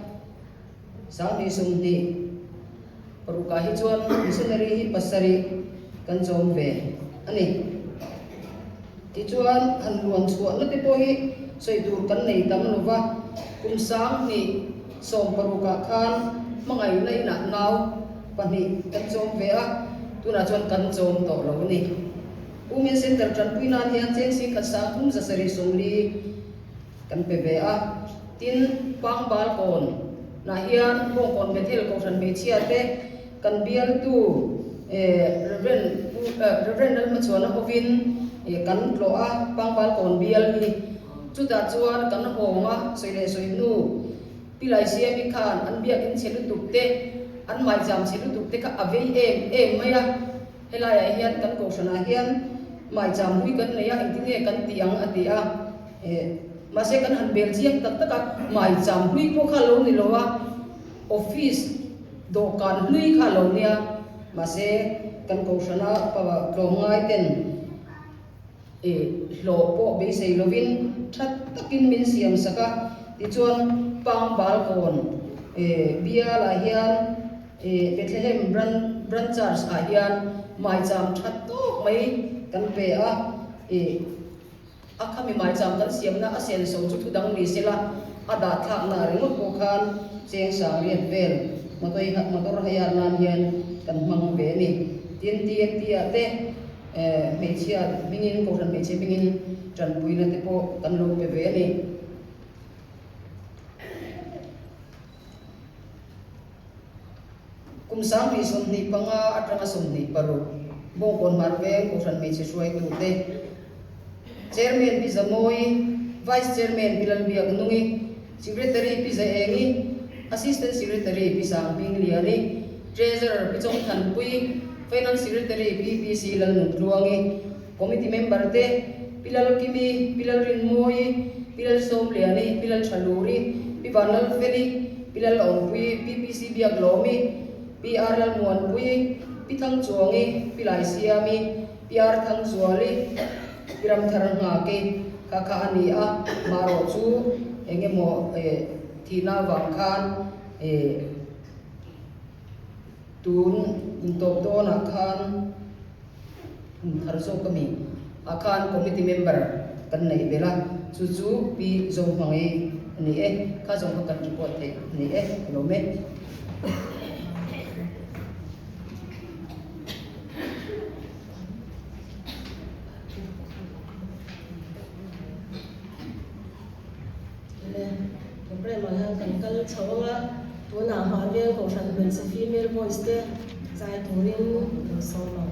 2026 ah hi chuan missionary hi pasarih kan chawm ve a ni. Tichuan, han luan chhuahna te pawh hi sawi tur kan nei tam lo va, kum 2016 ah khan hmangaihna inah nau pahnih kan chawm ve a, tunah chuan kan chawm tawh lo a ni. Women Centre tanpui nan hian cheng singkhat sang thum zasarih sawmli kan pe ve a. Tin, Pangbal kawn nah hian Bawngkawn Bethel Kohhran hmeichhia te kan bialtu Rev. Rev. Lalhmachhuana hovin kan tlawh a, Pangbal kawn bial hi. Chutah chuan kan hawng a, sawi leh sawi hnu Pi Laisiami khan an biakin chhe lutuk te, an maizam chhe lutuk te kha a vei em em mai a. Helaiah hian kan kohhranah hian maicham hlui kan nei a, engtin nge kan tih ang a ti a. Mahse kan han bel chiang tak tak a, maicham hlui pawh kha lo ni lo a, office dawhkan hlui kha lo nia. Mahse kan kohhrana pa tlawmngai ten hlawh pawh beisei lovin tha takin min siam sak a. Tichuan Pangbal kawn bialah hian Bethlehem Branch Church ah hian maicham tha tawk mai kan pe a, a khami maicham kan siamna a senso chu thu dang ni sela a dah thlakna ringawt pawh khan cheng sang riat vel motor hire nan hian kan hmang ve a ni. Tin, TNT ah te hmeichhia hmingin, Kohhran hmeichhia hmingin tanpuina te pawh kan lo pe ve a ni. Kum 2025 atanga 26 Bawngkawn Hmar Veng Kohhran Hmeichhe Hruaitute, Chairman Pi Zamawi, Vice Chairman Pi Lalbiaknungi, Secretary Pi Zaengi, Assistant Secretary Pi Sangpingliani, Treasurer Pi Chawngthanpui, Finance Secretary Pi PC Lalnuntluangi, Committee member te, Pi Lalkimi, Pi Lalrinmawii, Pi Lalsawmliani, Pi Lalthaluri, Pi Vanlalfeli, Pi Lalawmpuii, Pi PC Biaklawmi, Pi R Lalmuanpuii, Pi Thangchuangi, Pi Laisiami, Pi R Thangzuali, Pi Ramtharnghaki kha kha a ni a, marawh chu eng emaw thihna avang khan tun intawp dawnah khan Kum thar zawk a mi ah khan committee member kan neih belh a, chu chu Pi Zohmangi a ni e, kha zawng kha kan report theih a ni e, ka lawm e. Le, programme ah hian kan kal chho ang a, tunah Hmarveng Kohhran hmeichhe female voice te zai turin kan sawm ang.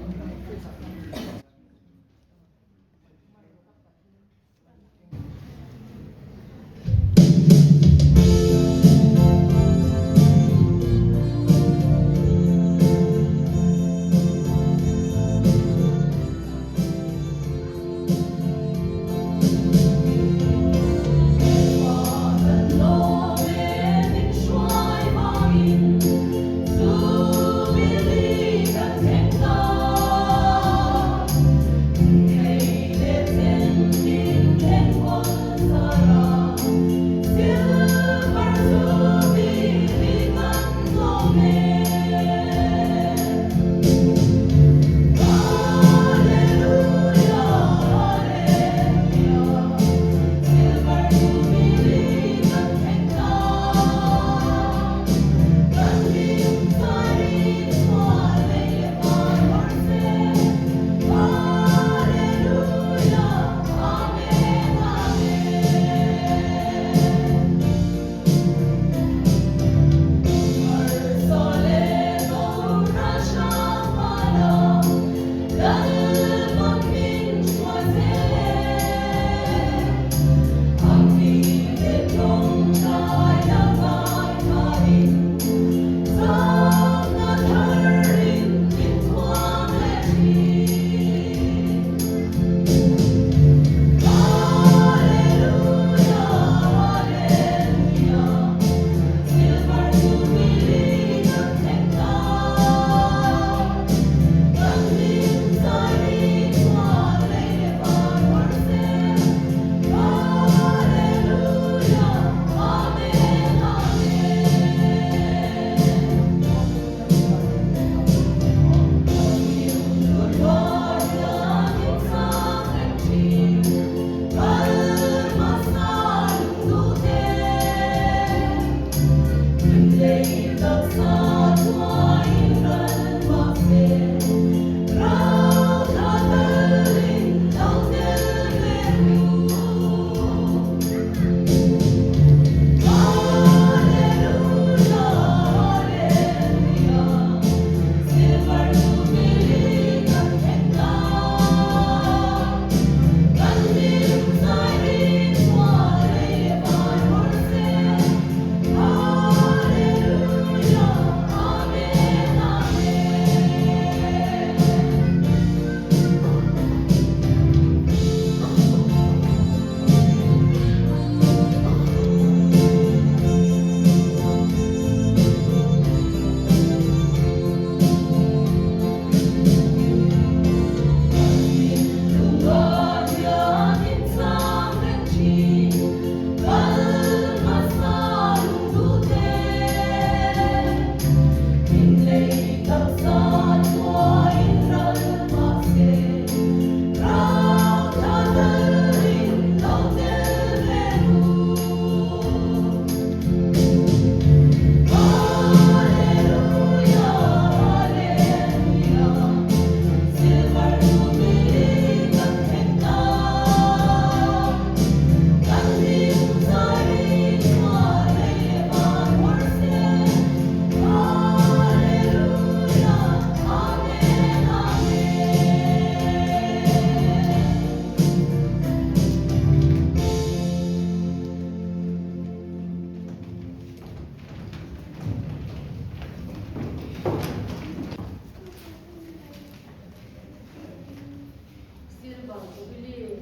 Silver Jubilee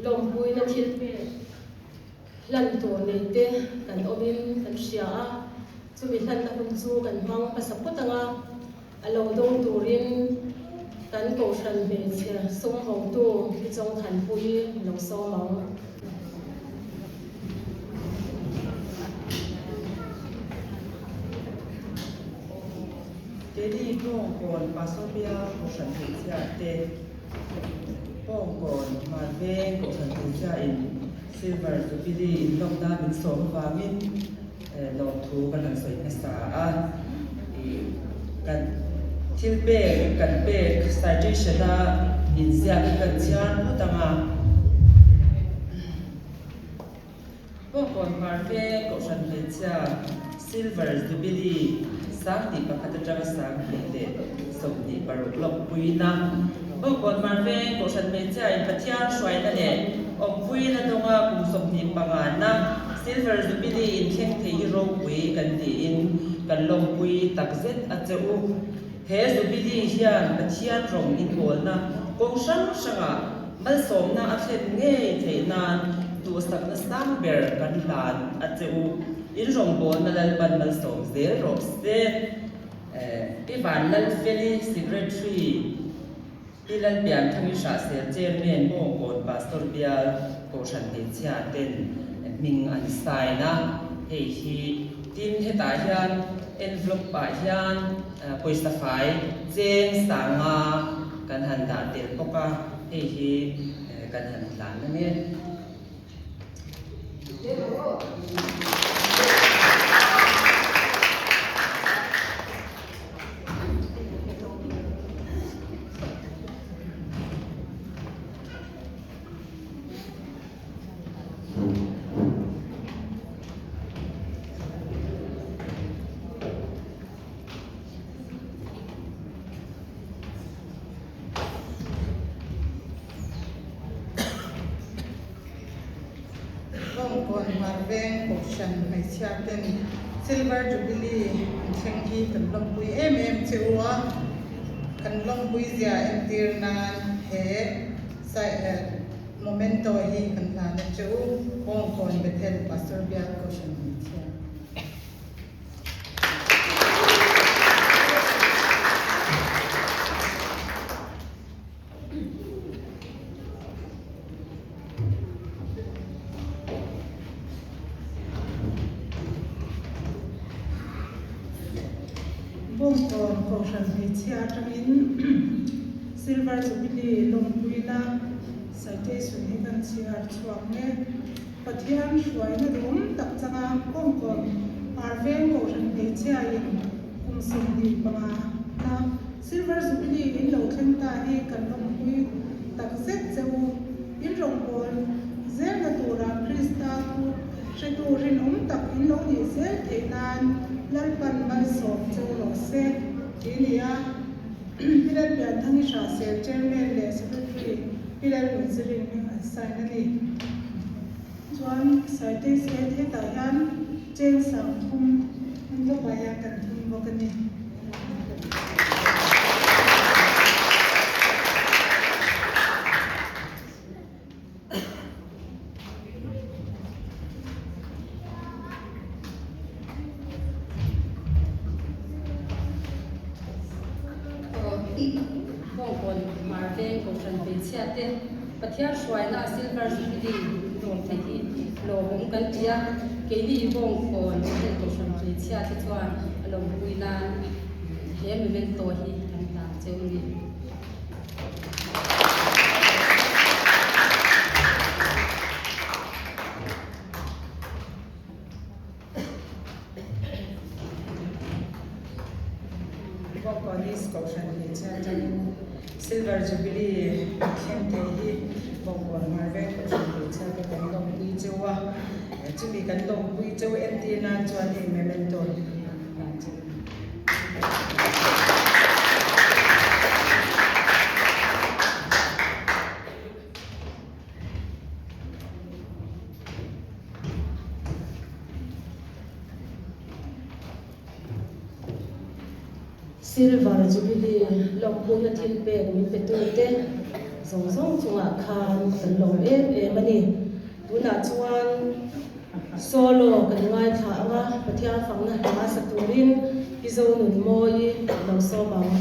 lawmpuina thil pek hlan tur nei te kan awmin kan hria a, chumi hlanna hun chu kan hmang hmasa phawt ang a, a lo dawng turin kan kohhran hmeichhe sum hotu hi Chawngthanpuii lo sawm ang. Keini Bawngkawn Pasopia Kohhran Hmeichhia te Bawngkawn Hmarveng Kohhran Hmeichhia in Silver Jubilee inlawmna min sawm avangin lawmthu kan han sawi hmasa a. Kan thil pek kan pek citation a inziak hi kan chhiar phawt ang a. Bawngkawn Hmarveng Kohhran Hmeichhia Silver Jubilee 11,000 atanga 2026 lawmpuina Bawngkawn Hmarveng Kohhran Hmeichhia in Pathian hruaina leh awmpuina dawnga kum 25 na Silver Jubilee in thleng thei hi ropui kan tiin kan lawmpui takzet a che u. He Jubilee hian Pathian rawng inbawlna kawng hrang hrangah Malsawmna a thlen ngei theih nan duhsakna sang ber kan hlan a che u. In rawngbawlna Lalpan malsawm zel rawh se. Pi Vanlalfeli, Secretary, Pi Lalpianthangi Hrahsel, Chairman, Bawngkawn Pastor Bial Kohhran Hmeichhia ten hming an sign a, hei hi tin hetah hian envelope ah hian pawisa fai cheng sanga kan han dah tel bawk a, hei hi kan han hlan a ni. Bawngkawn Hmarveng Kohhran hmeichhia ten Silver Jubilee an thleng hi kan lawmpui em em che u a, kan lawmpui zia entir nan he Momento hi kan hlan a che u, Bawngkawn Bethel Pastor Bial Kohhran hmeichhia. Bawngkawn Kohhran hmeichhia atangin Silver Jubilee lawmpuina citation hi kan chhiar chhuak mek. Pathian hruaina duhawm tak changa Bawngkawn. Hmarveng Kohhran hmeichhiain kum 25 na Silver Jubilee in lo thleng ta hi kan lawmpui tak zet che u. In rawngbâwl zelna tura Krista thu hretu rinawm tak in lo nih zel theih nan Lalpan malsawm che u rawh se tih a ni a. Pi Lalpianthangi Hrahsel Chairman leh Secretary Pi Lalnunzirin hming an sign a ni. Chuan Citation hetah hian cheng 30 envelope ah hian kan thun bawk a ni. Bawngkawn Hmarveng Kohhran hmeichhia te Pathian hruaina a Silver Jubilee lawm thei hi lawmawm kan ti a, keini Bawngkawn heng Kohhran hmeichhia te chuan a lawmpui nan he memento hi kan hlan cheu a ni. Bawngkawn East Kohhran hmeichhia atangin Silver Jubilee an thleng thei hi Bawngkawn Hmarveng Kohhran hmeichhia te kan lawmpui cheu a, chumi kan lawmpui cheu entir nan chuan hei memento hi kan hlan cheu a ni. Silver Jubilee lawmpuina thil pek min petute zawng zawng chungah khan kan lawm em em a ni. Tunah chuan solo kan ngaithla ang a, Pathian fakna hla sa turin Pi Zonunmawii lo sawm ang.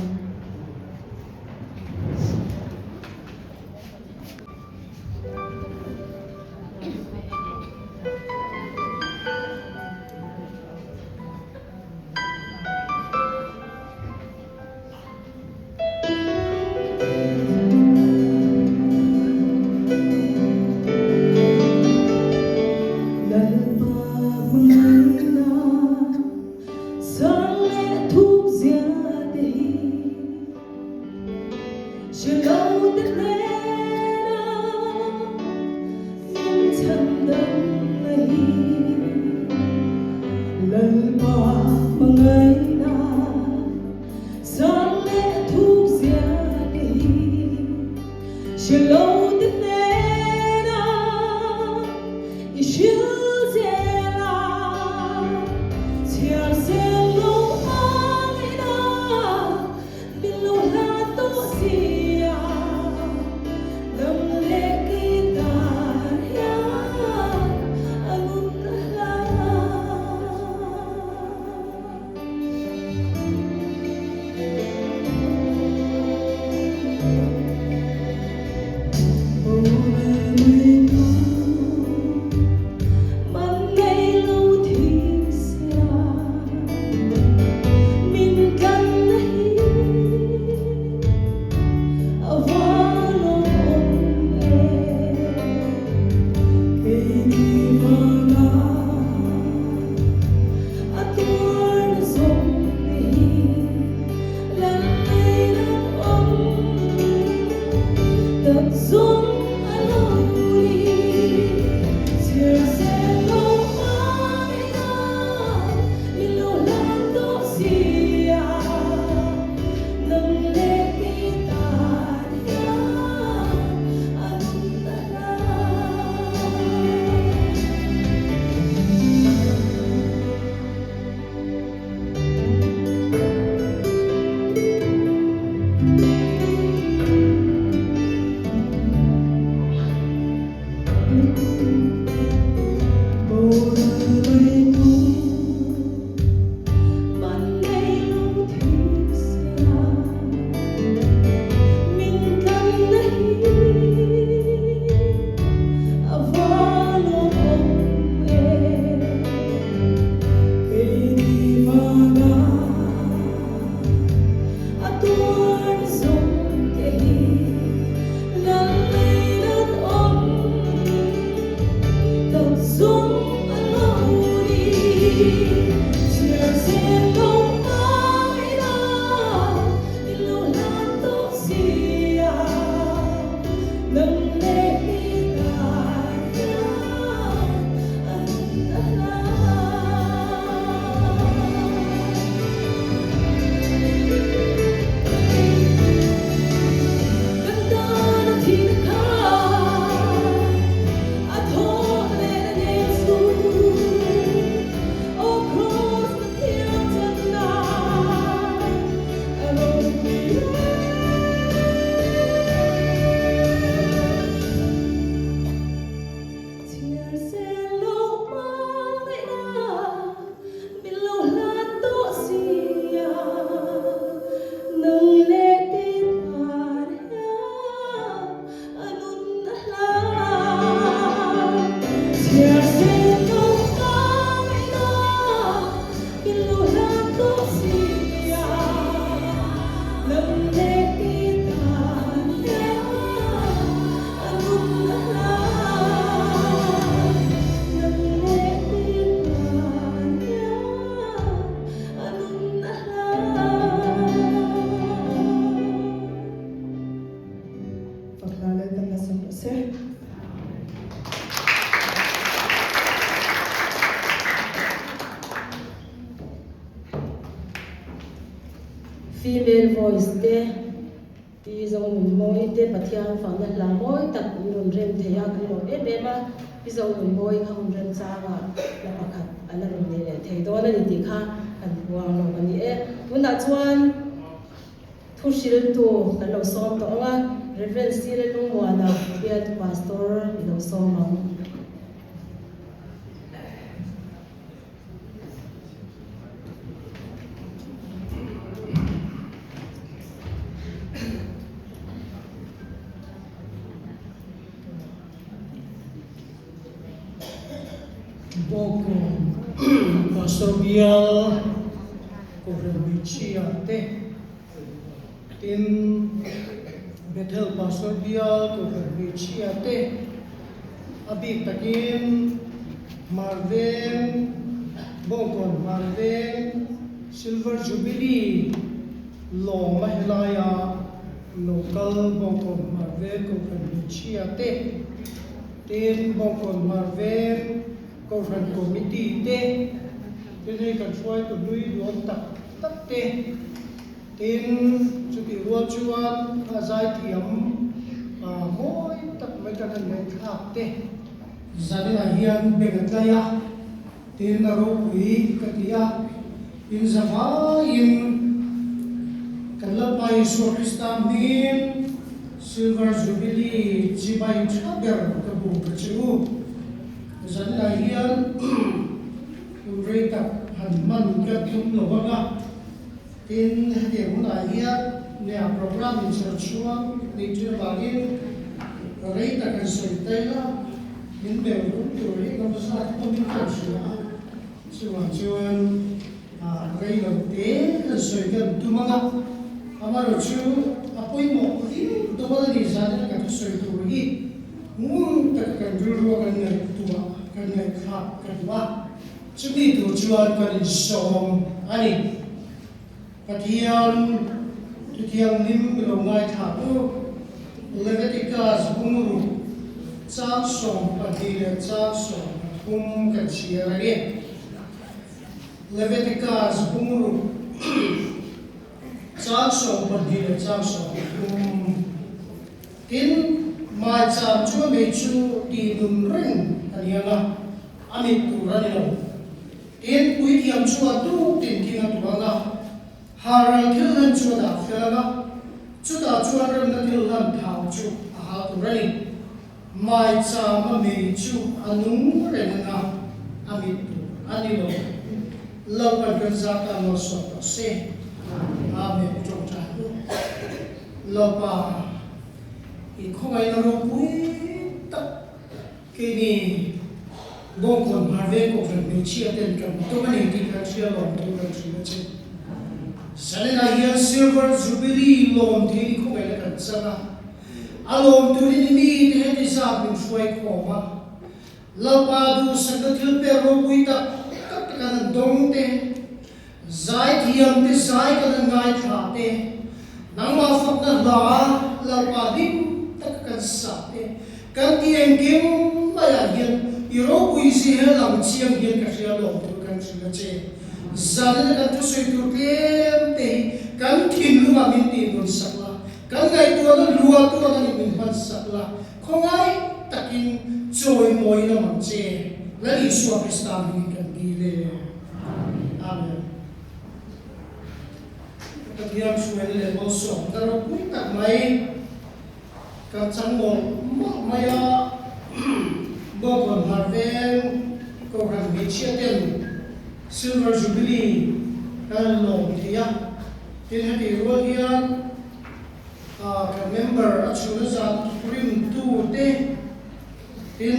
Female voice te Pi Zonunmawii te Pathian fakna hla mawi tak in rawn rem thei a, kan lawm em em a, Pi Zonunmawii kha hun remchangah hla pakhat a la rawn nei leh thei dawn a ni tih kha kan puang lawk a ni e. Tunah chuan thu hriltu kan lo sawm tawh ang a, Rev. Sile Lungmuana bialtu Pastor i lo sawm ang. Bawngkawn Pastor bial Kohhran hmeichhia te tin Bethel Pastor bial Kohhran hmeichhia te A bik takin Hmarveng, Bawngkawn Hmarveng, Silver Jubilee lawm a helaia local Bawngkawn Hmarveng Kohhran hmeichhia te, tin Bawngkawn Hmarveng Kohhran Committee te, tin hei kan hruaitu hlui duhawm tak tak te, Tin, chutih rual chuan a zaithiam mawi tak mai kan han ngaihthlak te zaninah hian beng a tlai a, tin a ropui ka ti a, in zavaiin kan Lalpa Isua Krista hming Silver Jubilee chibai tha ber ka bu ka che u. Zaninah hian hun rei tak han hman ka tum lo vang a. Tin, hetiang hunah hian nia programme inchher chhuang nei ṭhin avangin rei tak han sawi tail a, min bel rum tur hi ka hmasa tawmin ka hria a, chuvang chuan rei lo te han sawi kan tum ang a, amaherawh chu a pawimawh viau dawn a ni zanin a kan thusawi tur hi ngun taka kan rilrua kan ngaihtuah kan ngaihthlak ka duh a. Chumi tur chuan kan insawm a ni. Pathian Thuthianghlim lo ngaithla tu Leviticus bungruk chang 12 leh chang 13 kan chhiar a ni. Leviticus bungruk chang 12 leh chang 13. Tin, maicham chu a mei chu tihnun reng a ni ang a. A mit tur a ni lo. Tin, puithiam chuan tuk tin thing a tuang a, haral thil hlan chu a dah fel ang a, chutah chuan remna thil hlan thau chu a hal tur a ni. Maicham a mei chu a nung reng ang a, a mit tur a ni lo. Lalpan kan zat a malsawm tawh se. Amen. Tawngtai u. Lalpa, i khawngaihna ropui tak Keini Bawngkawn Hmarveng Kohhran hmeichhia ten kan tum a ni tih kan hria lawm thu kan hrilh a che. Zanenah hian Silver Jubilee lawm thei ni khawngaihna kan chang a, a lawm turin i mite heti zat min hruai khawm a, Lalpa duhsakna thil pek ropui tak tak te kan han dawng te, Zaithiam te zai kan han ngaithla te, nangmah fakna hla Lalpa hlim taka kan sak te, kan ti engkim maiah hian i ropui zia lang chiang hian ka hria lawm tur kan hrilh a che. Zanina kan thusawi tur tlem te hi kan thinlungah min tihnun sak la, kan ngaihtuahna luah tur angin min hman sak la, khawngaih takin chawimawi lam ang che, Lal Isua Krista hmingin kan dil e. Amen. Pathian hruaina leh malsawmna ropui tak mai kan chang mawlh mawlh mai a, Bawngkawn Hmarveng Kohhran hmeichhia ten Silver Jubilee kan lawm thei a, tin heti rual hian kan member a chhuna zat rimtu te Tin,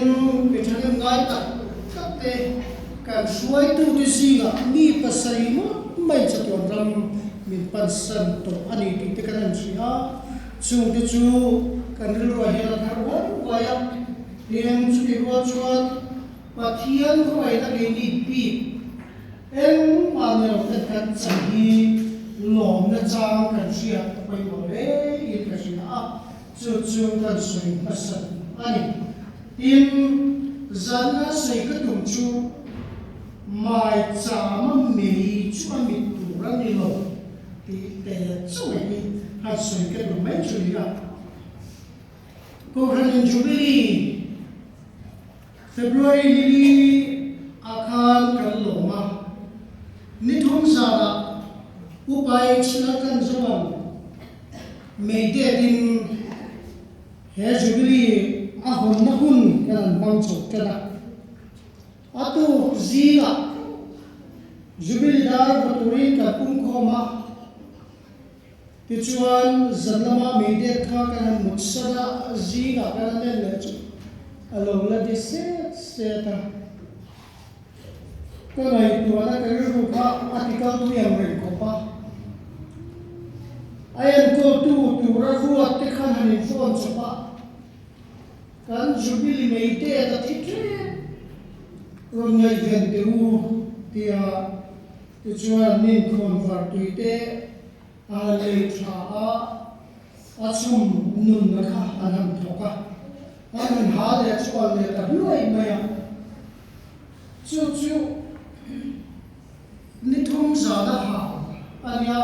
mi ṭhahnem ngai tak tak te kan hruaitute zingah mi pasarih ngawt mai chatuan ram min pansan tawh a ni tih te kan han hria a, chungte chu kan rilruah hian a thar uai uai a. Tin, chutih rual chuan Pathian khawngaihna keini bik engmah ni lo ten kan chang hi lawmna chang kan hriat a pawimawh hle in ka hria a. Chu chu kan sawi hmasa a ni. Tin, zanna sawi ka tum chu maichama mei chu a mit tur a ni lo. Tih te chauh hi han sawi ka duh mai chu ni a. Kohhranin Jubilee February ni li ah khan kan lawm a, ni thum zanah Upa H Laltlanzoa'n May date in he Jubilee a hawnna hun kan han hmang chho tan a. A tuk zingah Jubilee dar va turin kan pumkhawm a, tichuan zan lama meidet kha kan han mut san a, zingah kan han en leh chu a lo la di set set a. Ka ngaihtuahna ka rilru kha a ti kal tui ang reng khawp a, a enkawltu tura ruat te khan han in phone chawp a, Kan Jubilee mei det a thi ṭep rawn ngaihven teh u tia tichuan nin khawn var tui te a han lei ṭha a, a chhum nunna kha an han thawk a, an han ha leh chu a let ta hluai mai a, chu chu ni thum zan a hal a nia,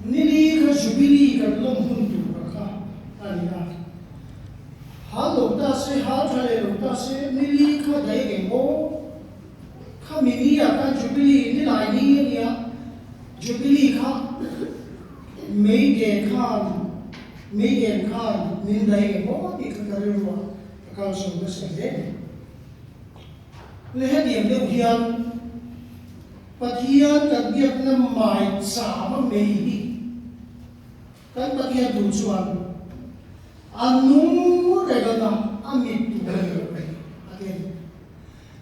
ni li kha Jubilee kan lawm hun tur kha a ni a. Hal lo ta se, hal tha leh lo ta se, ni li kha daih eng maw? Kha mi ni ah khan Jubilee ni lai ni a nia, Jubilee kha mei den khan, mei den khan min daih eng maw tih kha ka rilru ah ka kal zo nasa hle mai. Le hetiang deuh hian Pathian kan biakna mai cham a mei hi kan Pathian duh chuan a nung reng anga a mit tur a ni lo reng a ti a ni.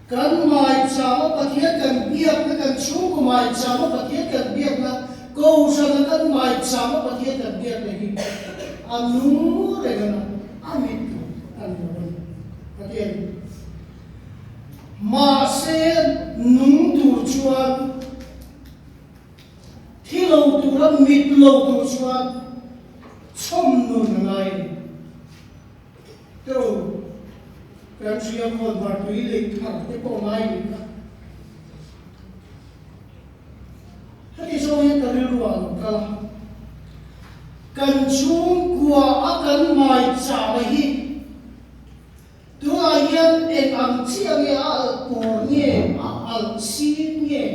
Kan mai cham a Pathian kan biakna, kan chhungkaw mai cham a Pathian kan biakna, Kohhrana kan mai cham a Pathian kan biakna hi a nung reng anga a mit tur a ni lo a ni a ti a ni. Mahse, nung tur chuan, thi lo tura mit lo tur chuan chhawm nun a ngai a ni. Teu, kan hria khawn var tui lei thar te pawh ngai nih kha. Heti zawng hian ka rilru ah a lo kal a. Kan chhungkua a kan maichama hi Tunah hian eng ang chiah nge a alh pawr nge, a alh sin nge,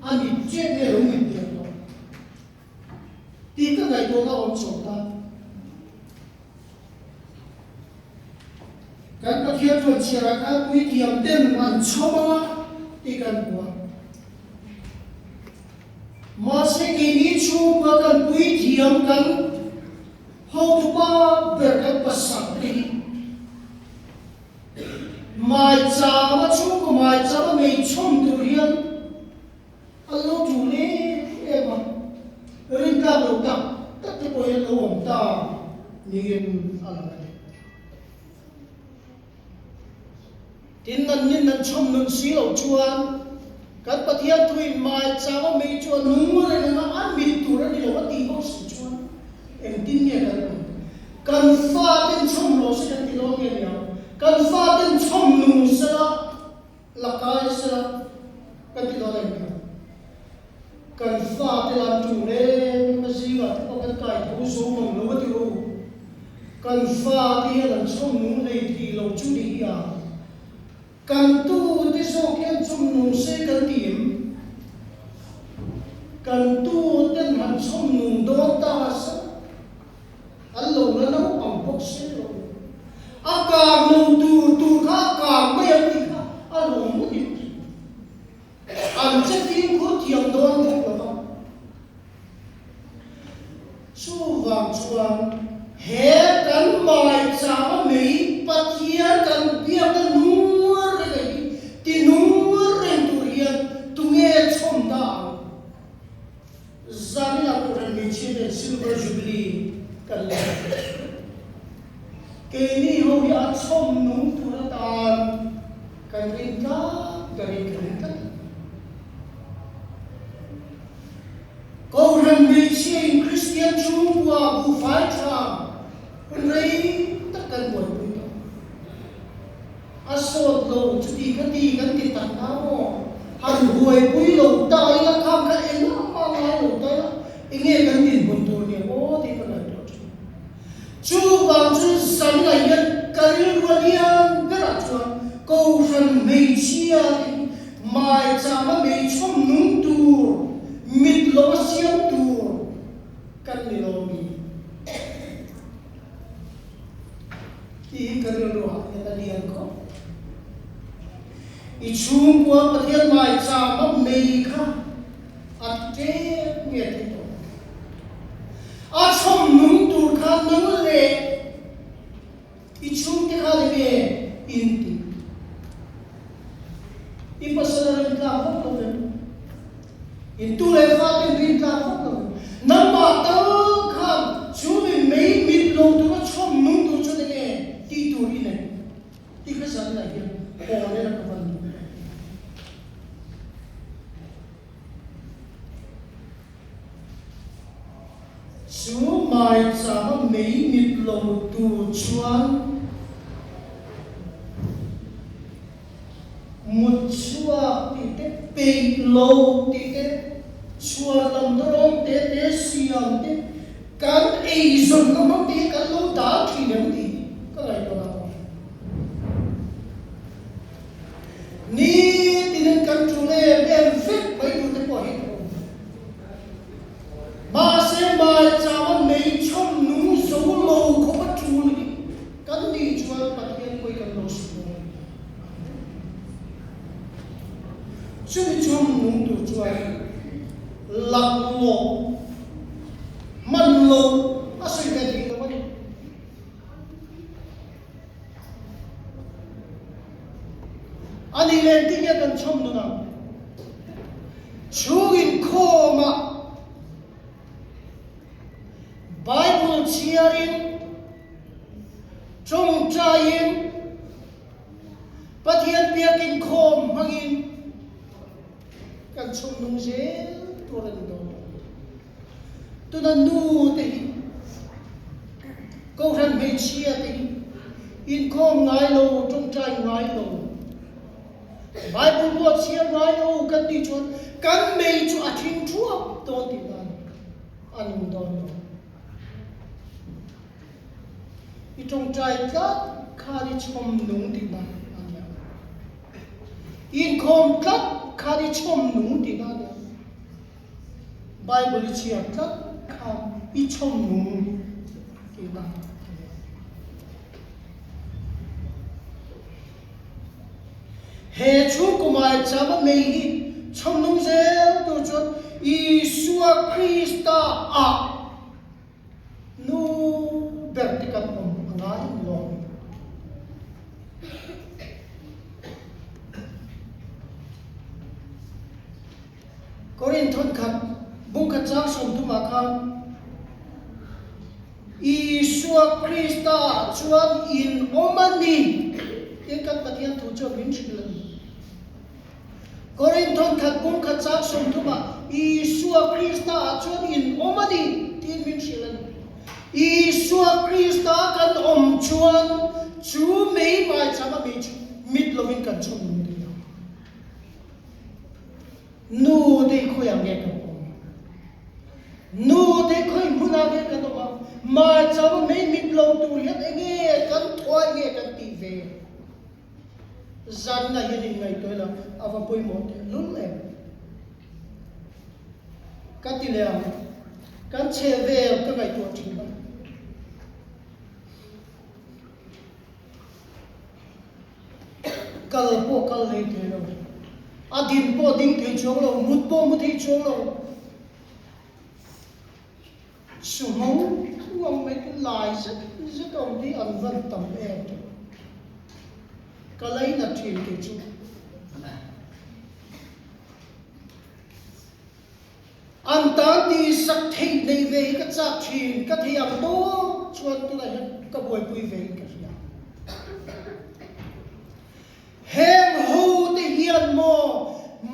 a mit chet nge lo mit pian tawh tih ka ngaihtuahna awm chho ta. Kan Pathian chuan chhiarah khan puithiam ten an chhawm ang a tih kan hmu a. Mahse keini chhungkua kan puithiam kan Hotupa ber kan pasal te hi maichama chhungkaw maichama mei chhawm tur hian an lo tul em em a, rintlak lo tak tak te pawh hian lo awm ta niin a lang a ni. Tin, nan nin nan chhawm nun si loh chuan kan Pathian thuin maichama mei chu a nung reng anga a mit tur a ni lo a tih bawk si chuan engtin nge kan awm? Kan faten chhawm rawh se kan ti dawn nge ni ang? Kan faten chhawm nung sela, la kai sela kan ti dawn em ni ang? Kan fate lam ṭul em a zingah te pawh kan kai tho zo mang lo a ti ru. Kan fate hian an chhawm nung hlei thei lo chu ni hi a. Kan tute zawk hian chhawm nung se kan ti em? Kan tuten han chhawm nung dawn ta sa an lo la naupang bawk se lo. A kang lo tur tur kha a kang mai ang tih kha a lawm ngawt in. An che fimkhur thiam dawn bawk lo va. Chuvang chuan he kan maichama mei Pathian kan biakna nung reng hi ti nung reng tur hian tunge chhawm ta ang? Zaninah Kohhran Hmeichhia ten Silver Jubilee kan la hmu. Keini ho hi a chhawm nung tur atan kan rin tlat ka rin ka ring tlat a. Kohhran Hmeichhia in Kristian chhungkua buhfai tha hun rei tak kan buaipui tawh. A sawt lo chuti kha ti kan ti tak na maw? Han buaipui lo ta ila khang kha engah mah ngai lo ta ila enge kan ti. Maichama mei chhawm nung tur, mit lo a siam tur kan ni lo mi? Tih hi ka rilruah hian a lian khawp. I chhungkua Pathian maichama mei kha a tlem nge thei tawh? A chhawm nung tur kha nang leh I chhungte kha le nge in ti? I pasal a rintlak vak lo em? In tu leh fate in rintlak vak lo em? Nangmah tal khan chu mi mei mit lo tura chhawm nung tur chu enge tih tur i nei? Ti kha zan lah hian haw nen a ka van duh em? Chu maichama mei mit lo tur chuan mut chhuak tih te, peih lo tih te, chhuar lam rawng te te siam te, kan eizawnna hmang te hi kan lo dal thin em tih ka ngaihtuah a. Nitinin kan tul em em vek mai tur te pawh hi ka awm. Mahse maichama mei chhawm nung zo lo khawp a tul hi kan nih chuan Pathian pawi kan lo sut dawn a ni. Chumi chhawm nung tur chuan laklawh hman loh a sawi ve thei lo a ni. A nih leh engtin nge kan chhawm nun ang? Chhung inkhawmah Bible chhiarin, tawngtaiin, Pathian biak inkhawm hmangin kan chhawm nung zel tur a ni dawn lo. Tuna nu te hi Kohhran hmeichhia te hi inkhawm ngai lo, tawngtai ngai lo, Bible pawh chhiar ngai lo kan tih chuan kan mei chu a thing thuap dawn tih nan a nung dawn lo. I tawngtai tlat khan i chhawm nung tih nan a nia. Inkhawm tlat khan i chhawm nung tih nan a nia. Bible i chhiar tlat kha i chhawm nung tihna a ni. He chhungkaw maichama mei hi chhawm nung zel tur chuan Isua Krista ah Nu ber te kan awm a ngai lo. Korin thawnkhat bungkhat chang 30 ah khan Isua Krista ah chuan in awm a ni tih kan Pathian thu chuan min hrilh a ni. Korin thawnkhat bungkhat chang 30 ah Isua Krista ah chuan in awm a ni tiin min hrilh a ni. Isua Krista kan awm chuan chu mei maicham a mei chu mit lovin kan chhun nung thei ang. Nu te khawiah nge kan awm? Nu te khawi hmunah nge kan awm a? Maicham a mei mit lo tur hian enge kan thuai nge kan tih ve? Zanna hian inngaihtuah ila a va pawimawh teh lul em? Ka ti leh ang, kan chhe vel ka ngaihtuah thin a. Kal pawh kal hlei thei lo, a din pawh ding thei chuang lo, mut pawh mu thei chuang lo. Sumo uang mai chu lai zet zet awm hi an van tam em tih ka lainat thin kei chu. An tan tihsak theih nei ve hi ka chak thin, ka thei ang tawk chuan tunah hian ka buaipui ve in ka hria. Heng ho te hian maw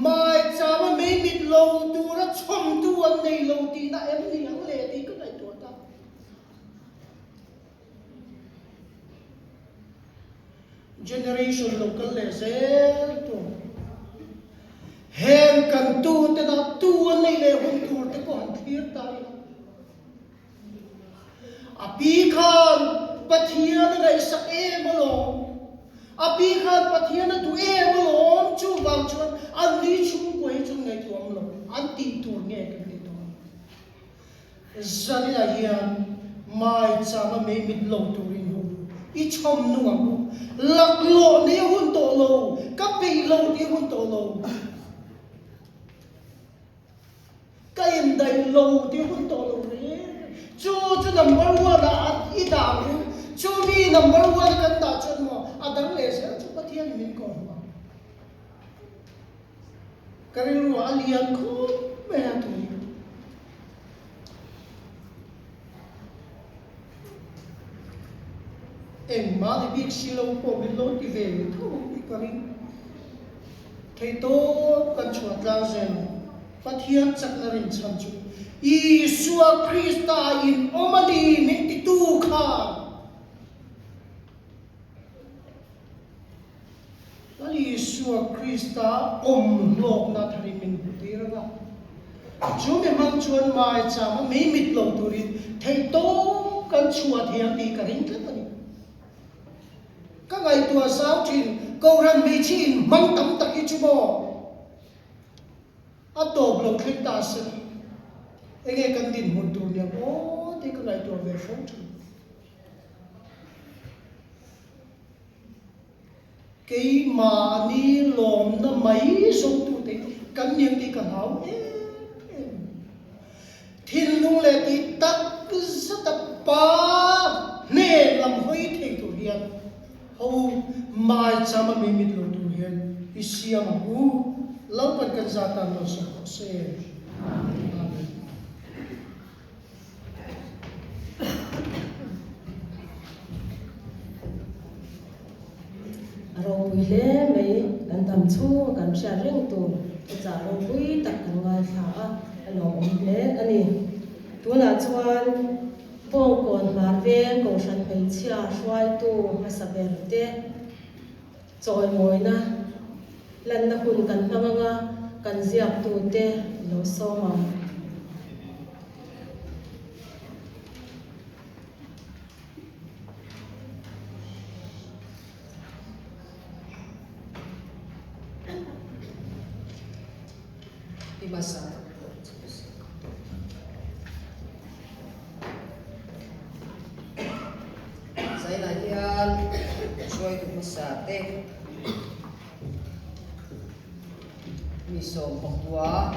maichama mei mit lo tura chhawmtu an nei lo tihna em ni ang le tih ka ngaihtuah ta. Generation lo kal leh zel tur. Heng kan tu te dah tu an nei leh hun tur te pawh han thlir ta ila. A pi khan Pathian a ngaihsak em alawm. A pi khan Pathian a duh em alawm, chuvang chuan an ni chhungkua hi chuan ngaihtuah lo, an tih tur nge kan ti dawn. Zaninah hian mai chama mei mit lo turin hu i chhawm nung ang u. Laklawh nei a hun tawh lo, ka peih lo tih a hun tawh lo. Ka indaih lo tih hun tawh lo reng. Chu chu number one ah i dah ang u. Chu mi number one a kan dah chuan maw a dang leh zel chu Pathian in min kawh hmu ang. Ka rilru ah a lian khawp mai a tui. Engmah ni bik si lo pawh min lo ti ve leh tho ang tih ka ring. Theihtawp kan chhuah tlang zel ang. Pathian chakna rinchhan chu Isua Krista in awm a ni min titu khan Lal Isua Krista awm hlawkna tharin min hmuhtir ang a. Chu mi hmang chuan maicham a mei mit lo turin theihtawp kan chhuah thei ang tih ka ring tlat a ni. Ka ngaihtuah zau thin, Kohhran hmeichhe in hmang tam tak hi chu maw? A tawp lo thleng ta se la, enge kan dinhmun tur nia aw tih ka ngaihtuah ve fo thin. Keimahni lawmna mai zawngtute kan ni ang tih ka hlau em em. Thinlung leh tih tak zata pa hnen lam hawi thei tur hian ho maicham a mi mit lo tur hian i siam ang u. Lalpan kan zat tan malsawm rawh se. Amen. A ropui hle mai, kan dam chhung a kan hriat reng tur thuchah ropui tak kan ngaithla a, a lawmawm hle a ni. Tunah chuan Bawngkawn Hmar Veng Kohhran Hmeichhia hruaitu hmasa ber te chawimawina lanna hun kan hmang anga kan ziaktute lo sawm ang. Zainah hian hruaitu hmasa te mi sawmpakua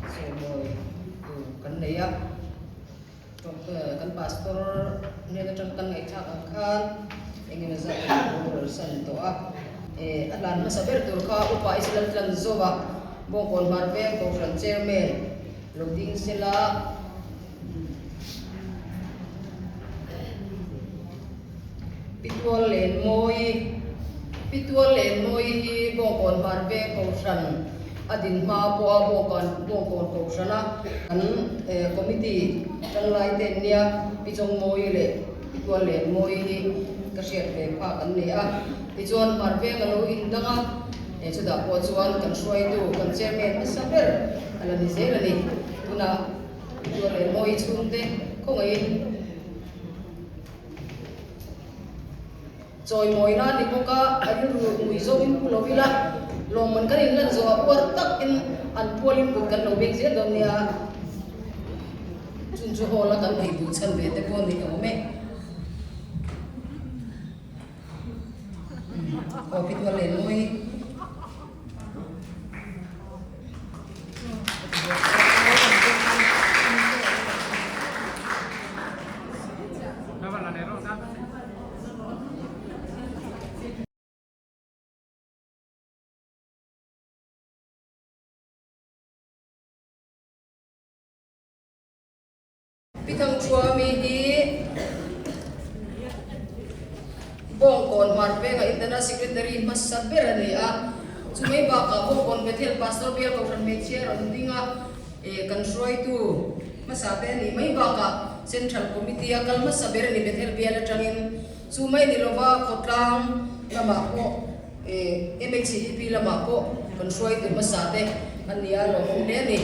sawmawi tur kan nei a. Kan pastor hnen atang kan ngaihthlak ang khan engemaw zat an boral san tawh a. A hlan hmasa ber tur kha Upa Israel tlan zawk a, Bawngkawn Hmar Veng Kohhran Chairman lo ding sela. Pi Tual Lenmawii Pi Tual Lenmawii hi Bawngkawn Hmar Veng Kohhran a din hma pawha Bawngkawn Bawngkawn Kohhrana kan committee tanglai te an nia Pi Chawngmawii leh Pi Tual Lenmawii hi ka hriat ve phak an ni a. Tichuan Hmar Veng a lo indang a, chutah pawh chuan kan hruaitu kan chairman hmasa ber a la ni zel a ni. Tunah Pi Tual Lenmawii chhungte khawngaihin Chawimawi na ni bawk a, a rilru ngui zawngin pu lo ila, lawmman kan inlan zawh a uar takin an pualin kut kan lo beng zel dawn nia. Chun chu hall a kan ei duh chhan ve te pawh ni awm e. Aw pi tual leh mawi. Pi Thangthuami hi Bawngkawn Hmar Vengah Internal Secretary hmasa ber a ni a. Chu mai bakah Bawngkawn Bethel Pastor Bial Kohhran Hmeichhia rawn ding a, kan hruaitu hmasa te a nih mai bakah Central Committee a kal hmasa ber a ni Bethel Bial atangin. Chu mai ni lova khawtlang lamah pawh MHCEP lamah pawh kan hruaitu hmasa te a ni a, lawmawm hle a ni.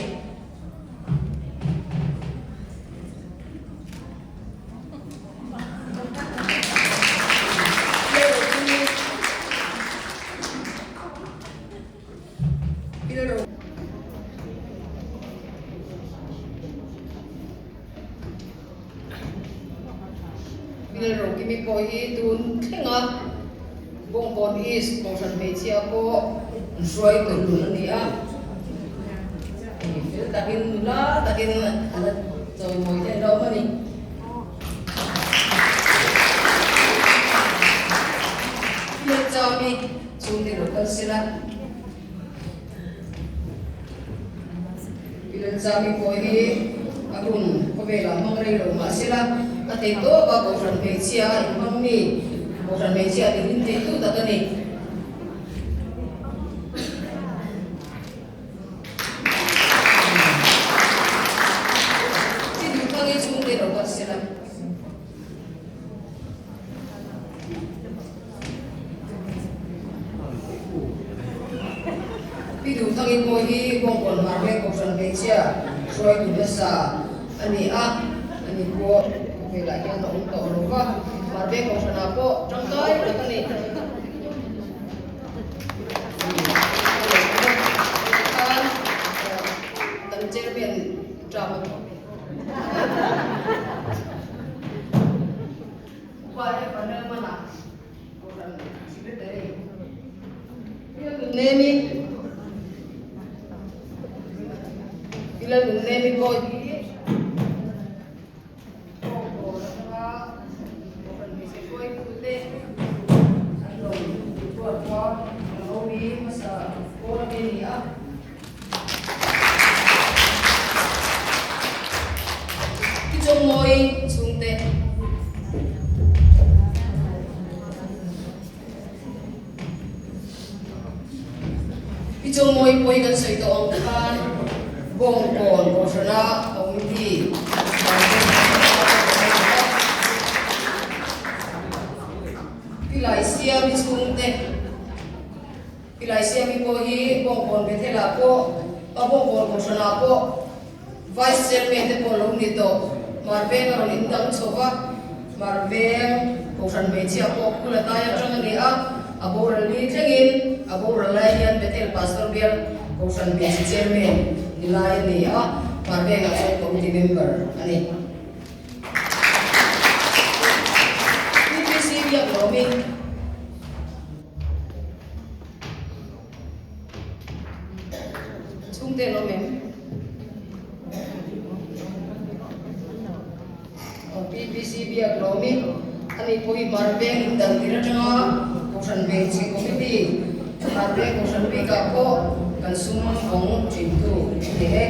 Lalrokimi pawh hi tun thlenga Bawngkawn East Kohhran hmeichhia pawh an hruai tawh a ni a. Fel takin nula takin a la chawimawi theih hlawm a ni. Lalchami chhungte lo kal sela. Pilalchami pawh hi a hun khawvelah hmang rei lo mah sela, a thei tawp a, Kohhran hmeichhia a inhmang mi, Kohhran hmeichhia tih hlim thei tu tak a ni. Chi duh thangin chhungte lo kal sela. Pi Duhthangin pawh hi Bawngkawn Hmarveng Kohhran hmeichhia hruaitu hmasa a ni a, ani pawh khawvelah hian a awm tawh lo va, Hmarveng Kohhranah pawh tangkai tak a ni. Kan chairman term a tawh. Nemi Ila Nemi pawh hi Chawngmawi chhungte. Pi Chawngmawi pawi kan sawi tawh ang khan Bawngkawn Kohhrana committee Pi Laisiami chhungte. Pilai Siami pawh hi Bawngkawn Bethel-ah pawh, a Bawngkawn Kohhranah pawh Vice Chairman te pawh lo ni tawh. Hmarveng a rawn indang chho va, Hmarveng Kohhran hmeichhia pawh Phula tai atang a ni a, a boral ni thlengin a boral lai hian Bethel Pastor Bial Kohhran hmeichhe Chairman ni lai a ni a, Hmarvengah chuan Committee Member a ni. PPC Biaklawmi. Chhungte an awm em? PPC biak lawmi ani pawh hi Hmarveng in dan tir atanga Kohhran Hmeichhe Committee Hmarveng Kohhran bikah pawh kan sum vawng thintu a ni e.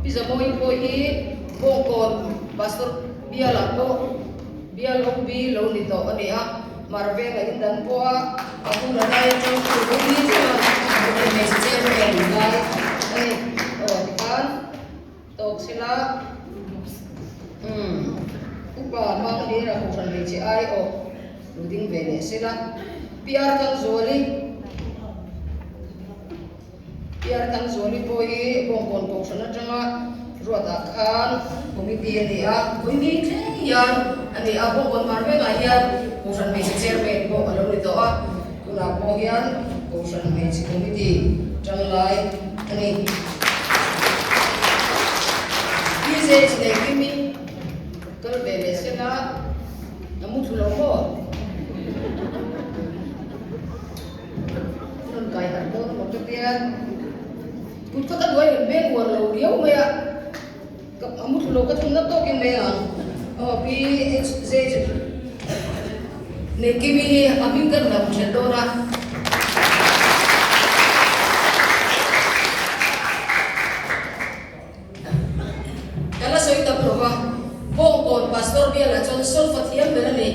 Pi Zamawii pawh hi Bawngkawn Pastor bialah pawh bial OB lo ni tawh a ni a, Marveng a indan pawh a, a hun a lai atang chu lo ni thleng a, hmeichhe chairman lai a ni. Aw tikhan. Tawk sela, umm, upa hmang hlira kohhran hmeichhe ai awh lo ding ve leh sela. PR Thangzuali, PR Thangzuali pawh hi Bawngkawn kohhran atanga ruatah khan committee a ni a, vawiin thleng hian a ni a, Bawngkawn hmar vengah hian kohhran hmeichhe chairman pawh a lo ni tawh a, tunah pawh hian kohhran hmeichhe committee tanglai a ni. PJ nei kimi kal ve leh sela a mu thlu lo maw? Rawn kai harh dawn a maw ka tia. Kut kha ka duai rawn veng uar lo riau mai a, ka a mu thlu lo ka thun na tawkin mai ang. Aw PHJ nei kimi hi a hming ka lam ṭhelh dawn a. Ka la sawi tam lo va, Bawngkawn Pastor bialah chuan solfa thiam ber a ni.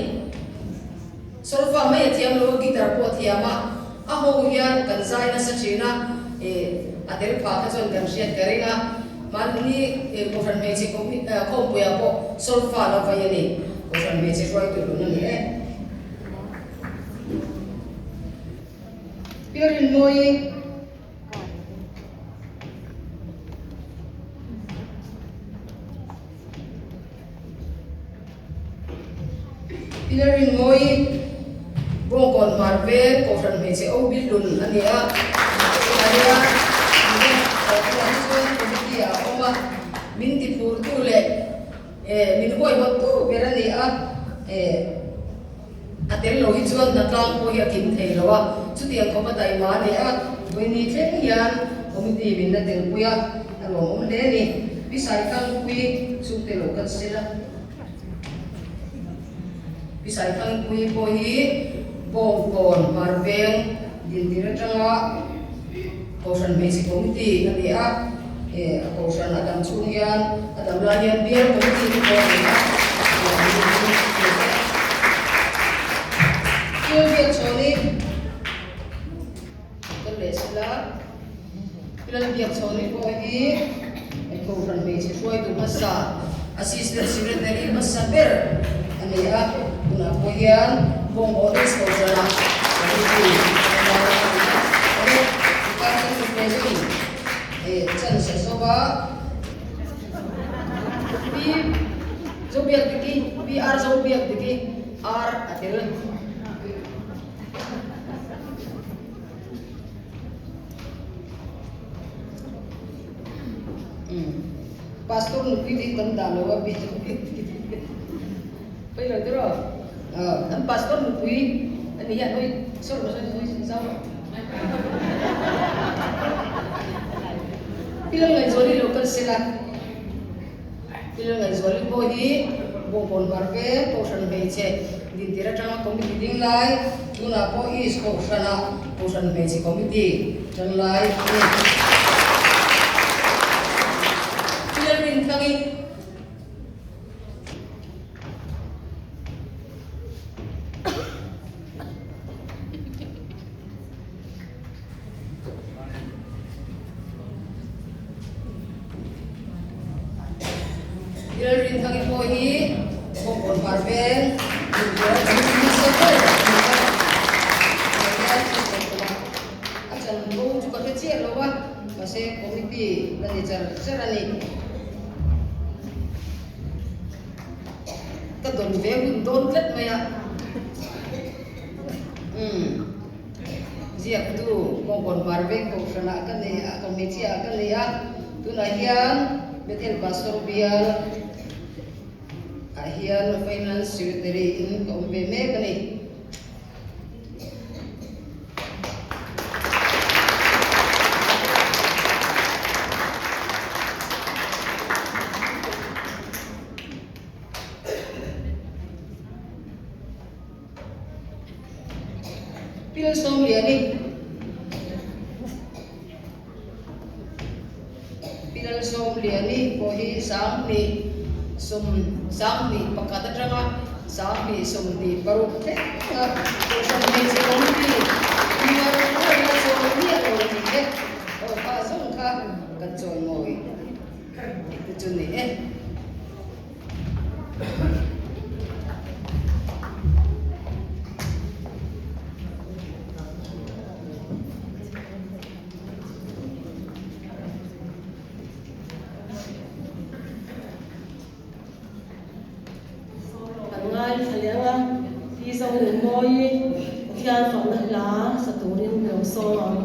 Solfa mai a thiam lo a, guitar pawh a thiam a, a ho hian kan zai nasa thin a, ih a tel phah kha chuan kan hriat ka ring a, mahni Kohhran hmeichhe khawmpuiah pawh solfa la vai a ni, Kohhran hmeichhe hruaitu lun a ni e. Piarinmawii. Pilarin Mawi. Bawngkawn Hmar Veng Kohhran Hmeichhe O Billun a ni a, tunah hian tunah hi chuan committee ah a awm a, min tiphurtu leh min huaihawttu ber a ni a. A tel lo hi chuan hnatlang pawh hi a kim thei lo a, chutiang khawpa taima a ni a, vawiini thleng hian committee min la telpui a, a lawmawm hle a ni. Pi Saithangpuii chhungte lo kal se la. Pi Saithangpuii pawh hi Bawngkawn Hmar Veng dintir atanga Kohhran Hmeichhe Committee a ni a, a Kohhran a dam chhung hian a dam lai hian Bial Committee te pawh a ni a, Thil Biakchhawni ka leh sela, Thil Biakchhawni pawh hi Kohhran Hmeichhe hruaitu hmasa, Assistant Secretary hmasa ber a ni a, tunah pawh hian Bawngkawn East Kohhranah Committee a awm a ni a. Awle, Department President chan sa zawk a, Pi Zobiakdiki, Pi R Zobiakdiki, R a tel. Pastor nupui te hi kan dah lo a pi chu pei lo tiraw an pastor nupui a ni hian hawi sawr rawh sawi sawi zau rawh Pi Lalngaihzuali lo kal sela Pi Lalngaihzuali pawh hi Bawngkawn Hmar Veng Kohhran hmeichhe dintir atanga committee ding lai tunah pawh East Kohhranah Kohhran hmeichhe committee tan lai a ni. Pi Lalrinthangi. Pi Lalrinthangi pawh hi Bawngkawn Hmar Veng Dintir a committee hmasa ber a ni a. Tunah hian a chanvo chu ka hre chiah lo a, mahse committee la ni char char a ni. Ka dawn ve hun dawn tlat mai a. Umm. Ziaktu Bawngkawn Hmar Veng Kohhranah ka nei a, ka hmeichhiaah ka nei a. Tunah hian Bethel Pastor Bial ah hian Finance Secretary in ka awm ve mek a ni. Pil Sawmliani Pi Lalsawmliani pawh hi 20 sawm 21 atanga 2026 thlenga Kohhran hmeichhe committee nuar nuarin a chawi miah lo tih te aw kha zawng kha kan chawimawi te chu ni e. Kan ngaithla leh ang a, Pi Zonunmawii Pathian fakna hla sa turin ka lo sawm ang.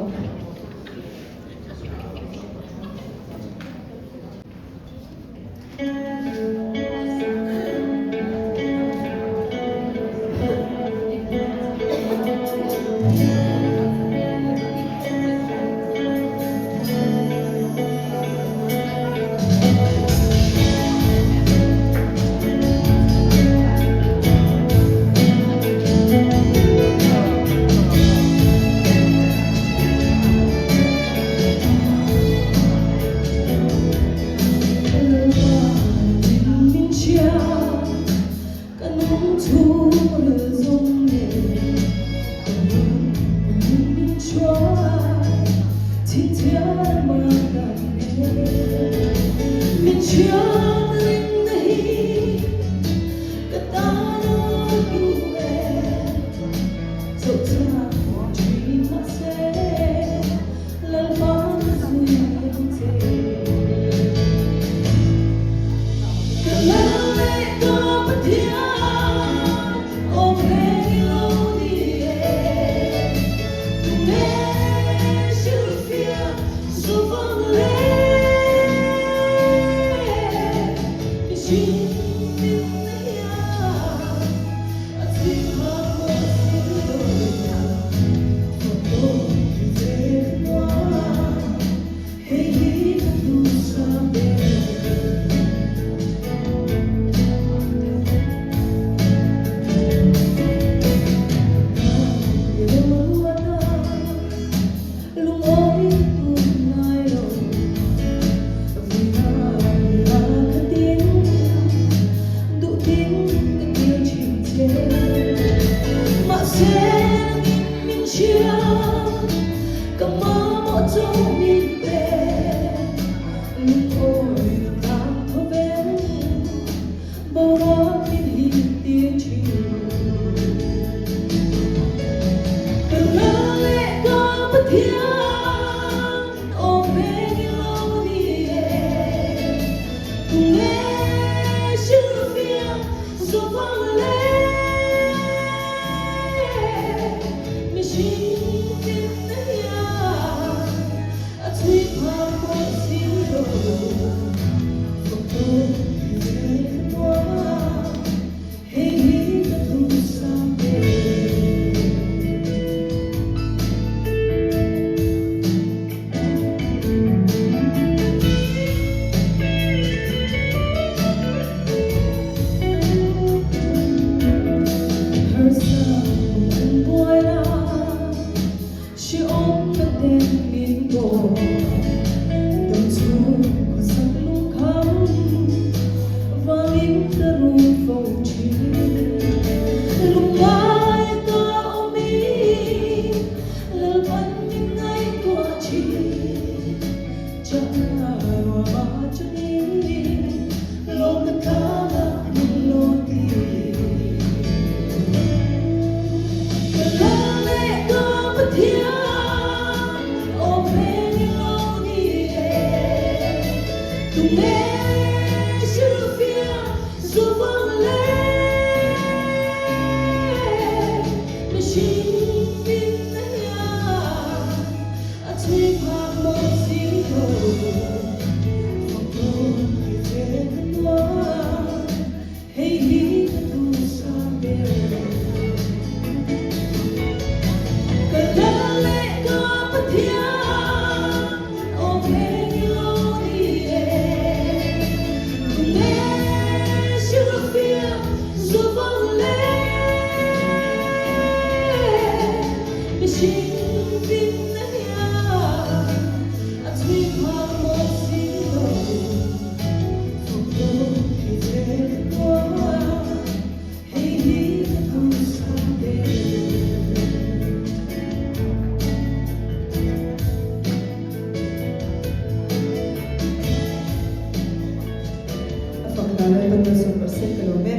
A fak hna lai kan van sawm rawh seh ka lawm e.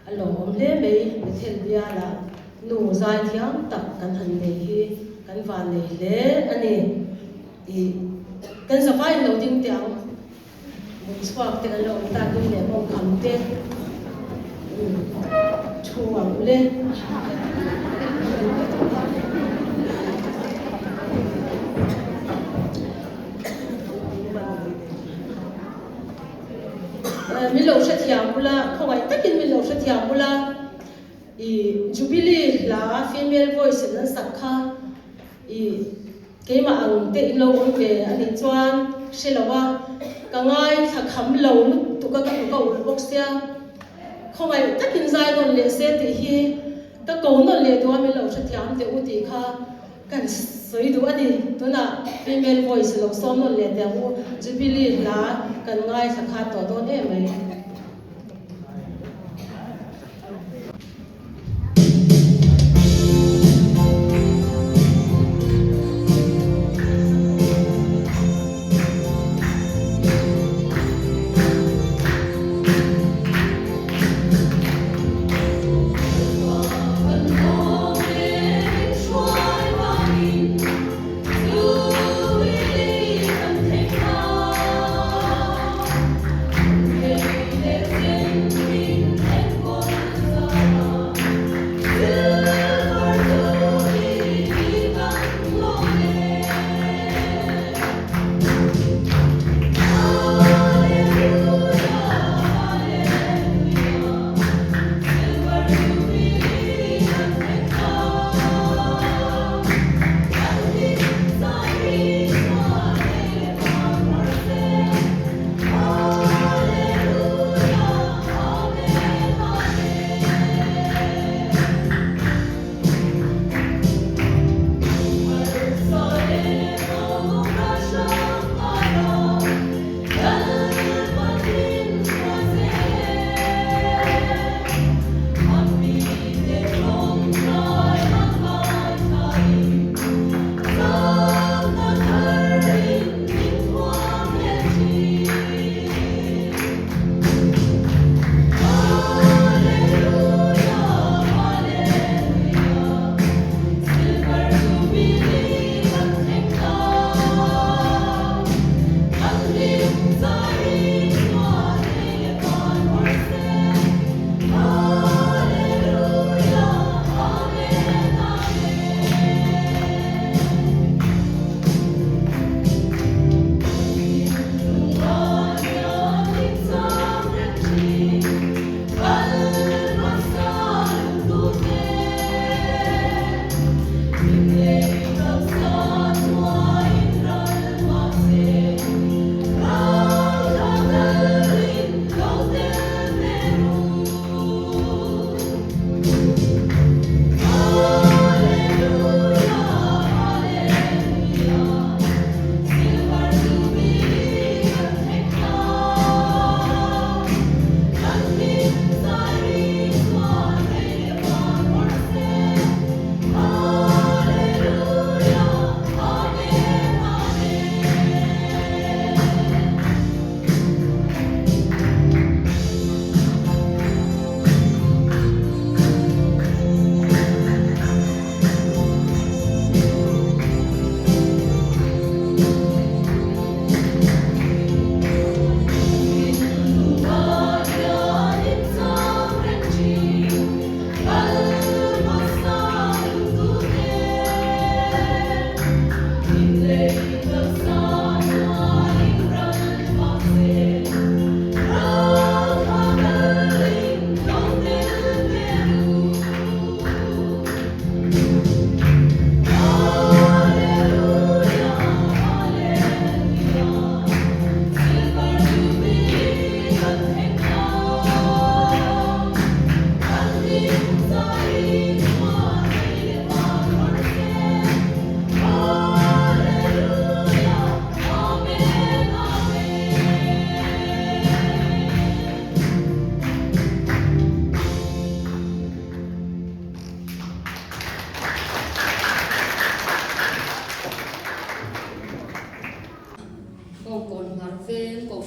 A lawmawm hle mai Bethel biala nu zaithiam tak kan han nei hi kan van nei hle a ni. I kan zavai lo ding teh ang. Mut chhuak te kan lo awm tak in leh mawng kham te thu ang u le. Min lo hrethiam bula, khawngaih takin min lo hrethiam bula i Jubilee hla female voice in an sak kha i Keimah ang te in lo awm ve a nih chuan hre lo a, ka ngaithla kham lo lutuk a, ka hmu ka ulh bawk sia. Khawngaih takin zai nawn leh se tih hi ka ko nawn leh duh a, min lo hrethiam teh u tih kha kan sawi duh a ni. Tunah female voice lo sawm nawn leh teh ang u, Jubilee hla kan ngaithla kha tawh dawn em mai.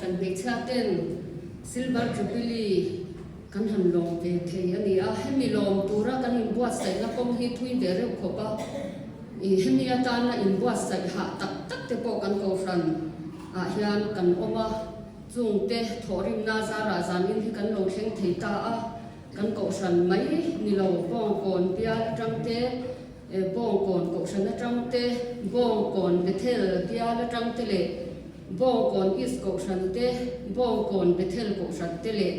Kohhran hmeichhia ten Silver Jubilee kan han lawm ve thei a ni a. Hemi lawm tura kan inbuatsaihna kawng hi thui ve reuh khawp a. Ih hemi atana inbuatsaih hah tak tak te pawh kan Kohhran ah hian kan awm a. Chungte thawhrimna zarah zanin hi kan lo thleng thei ta a. Kan Kohhran mai ni lo Bawngkawn bial atang te, Bawngkawn Kohhran atang te, Bawngkawn Bethel bial atang te leh Bawngkawn East Kohhran te, Bawngkawn Bethel Kohhran te leh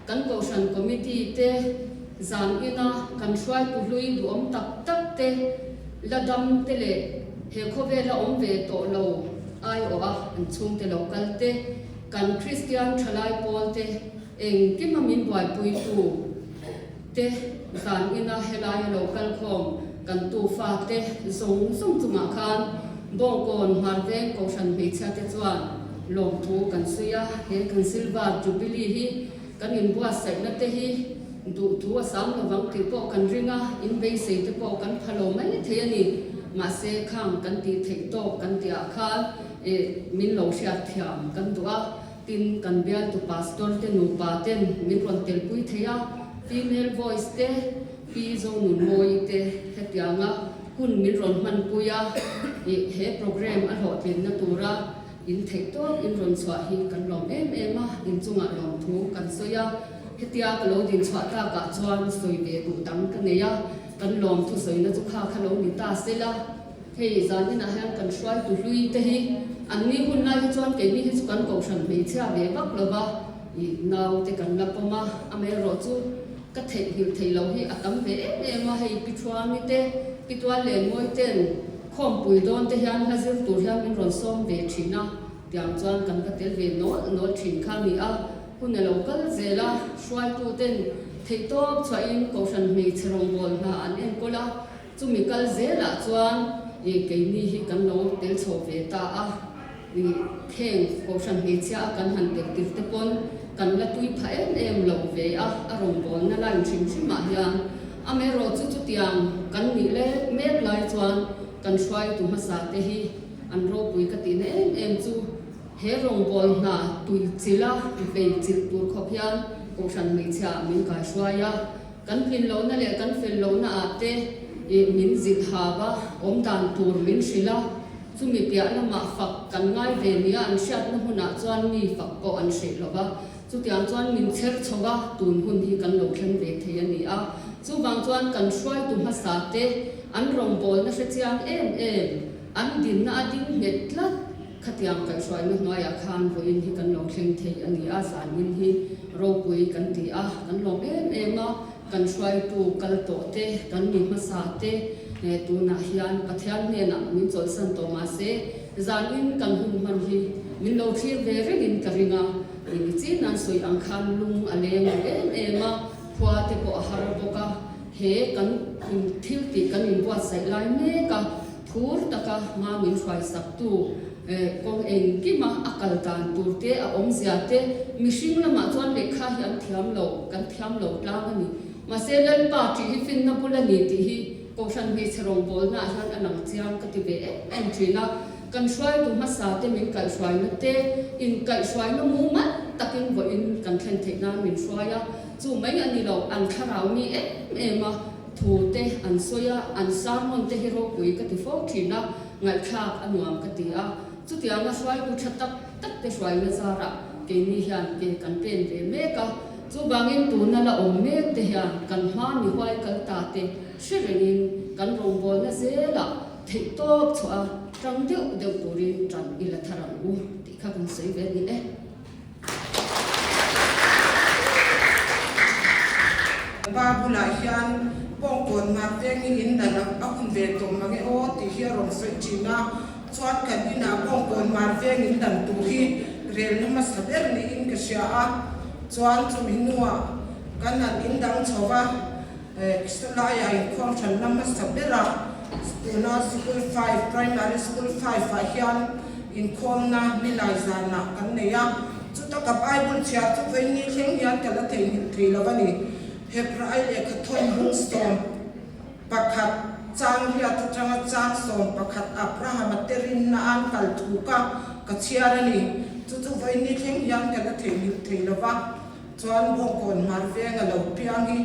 kan Kohhran Committee te zan ina kan hruaitu hlui duhawm tak tak te la dam te leh he khawvela awm ve tawh lo aiawha an chhungte lo kal te, kan Kristian thalai pawl te Engkima min buaipuitu te zan ina helaia lo kal khawm kan tufa te zawng zawng chungah khan Bawngkawn Hmarveng Kohhran hmeichhia te chuan lawmthu kan sawi a, he kan Silver Jubilee hi kan inbuatsaihna te hi duhthu a sang lovang tih pawh kan ring a, inbeisei te pawh kan pha lo mai thei a ni. Mahse khang kan tih theih tawk kan tihah khan min lo hriatthiam kan duh a. Tin, kan bialtu pastor te nupa ten min rawn telpui thei a, female voice te, Pi Zonunmawii te hetianga hun min rawn hmanpui a, ih he program a hlawhtlinna tura in theih tawk in rawn chhuah hi kan lawm em em a, inchungah lawmthu kan sawi a, hetia ka lo dinchhuah takah chuan sawi ve duh dang ka nei a, kan lawmthu sawina chu kha kha lo ni ta sela. Hei zaninah hian kan hruaitu hlui te hi an ni hun lai hi chuan keini hi chu kan kohhran hmeichhia ve vak lo va, ih nau te kan la pawm a, amaherawh chu ka theihnghilh theih loh hi a tam ve em em a, hei Pi Thuami te, Pi Tuallenmawi ten khawmpui dawn te hian hla zir tur hian min rawn sawm ve thin a, tiang chuan kan va tel ve nawl nawl thin kha a ni a, hun a lo kal zel a, hruaitu ten theihtawp chhuahin kohhran hmeichhe rawngbawl hna an enkawl a. Chumi kal zelah chuan ih keini hi kan lo tel chho ve ta a, ih heng Kohhran hmeichhia a kan han tel tir te pawn kan la tui pha em em lo ve a, a rawngbawlna line hrim hrimah hian. Amaherawh chu chutiang kan nih leh mek lai chuan kan hruaitu hmasa te hi an ropui ka tihna em em chu he rawngbâwl hna tui chilh a vei chilh tur khawp hian Kohhran hmeichhia min kaihruai a. Kan tlin lohna leh kan fel lohna ah te ih min zilh hau a, awm dan tur min hrilh a, chumi piah lamah fak kan ngai ve nia an hriatna hmunah chuan mi fak pawh an hreh lo va, chutiang chuan min chher chho a, tun hun hi kan lo thleng ve thei a ni a. Chuvang chuan kan hruaitu hmasa te an rawngbawlna hrechiang em em, an dinna a ding nghet tlat. Khatiang kaihhruaina hnuaiah khan vawiin hi kan lo thleng thei a ni a, zanin hi ropui kan ti a, kan lawm em em a, kan hruaitu kal tawh te, kan mi hmasa te tunah hian Pathian hnenah min chawlhsan tawh mah se, zanin kan hun hman hi min lo thlir ve rengin ka ring a, ni chin an sawi ang khan lung a leng ru em em a, khua te pawh a har bawk a, he kan thil tih kan inbuatsaih lai mek a. Phur taka hma min hruaisaktu kawng engkima a kal dan tur te, a awmzia te, mihring lamah chuan lehkha hi an thiam lo, kan thiam lo tlang a ni. Mahse, Lalpa tih hi finna bul a ni tih hi Kohhran hmeichhe rawngbawlnaah hian a lang chiang ka ti ve em em thin a. Kan hruaitu hmasa te min kaihhruaina te, inkaihhruaina mumal takin vawiin kan thlen theih nan min hruai a, chu mai a ni lo, an thlarau mi em em a. Thu te an sawi a, an sermon te hi ropui ka ti fo thin a, ngaihthlak a nuam ka ti a. Chutianga hruaitu tha tak tak te hruaina zarah keini hian ke kan pen ve mek a. Chuvangin tuna la awm mek te hian kan hma mi huai kal ta te hre rengin kan rawngbawlna zelah theihtawp chhuah a tang deuh deuh turin tan i la thar ang u tih kha kan sawi ve a ni e. Pa bulah hian Pawngkawn hmar vengin in dan a hun ve tawh mange aw tih hi a rawn sawi thin a, chuan kan inah Pawngkawn hmar veng in dan tur hi relna hmasa ber niin ka hria a, chuan chumi hnuah kan han in dang chho va, Sawlaiah inkhawm thanna hmasa bera tuna Sikul Five, Primary School Five ah hian inkhawmna nilai zanah kan nei a, chuta ka Bible chhiar chu vawiin thleng hian ka la theihnghilh thei lo a ni. Hebrai lehkha thawn bung 11 chang riat atanga chang 11 Abrahama te rinna an kal thuk a, ka chhiar a ni. Chu chu vawiin thleng hian ka la theihnghilh thei lo va, chuan Bawngkawn hmar veng a lo piang hi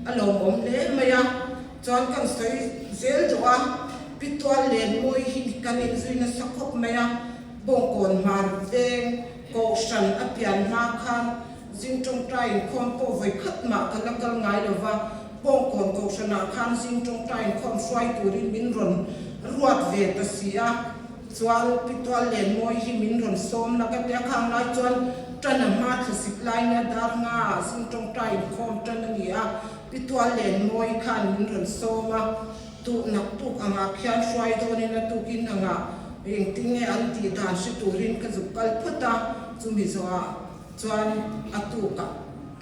a lawmawm hle mai a, chuan kan sawi zel duh a, Pitual Lenmawi hi kan inzui nasa khawp mai a, Bawngkawn hmar veng Kohhran a pian hma khan zing tawngtai inkhawm pawh vawi khat mah ka la kal ngai lo va, Bawngkawn Kohhranah khan zing tawngtai inkhawm hruai turin min rawn ruat ve ta si a. Chuan Pitual Lenmawi hi min rawn sawm la ka ti a, khang lai chuan tan a hma thlasik lai nia dar nga ah zing tawngtai inkhawm tan a ni a, Pitual Lenmawi khan min rawn sawm a, tuh nak tuk angah khian hruai dawnin a tukin angah engtin nge an tih dan hre turin ka zuk kal phawt a, chumi zawhah chuan a tukah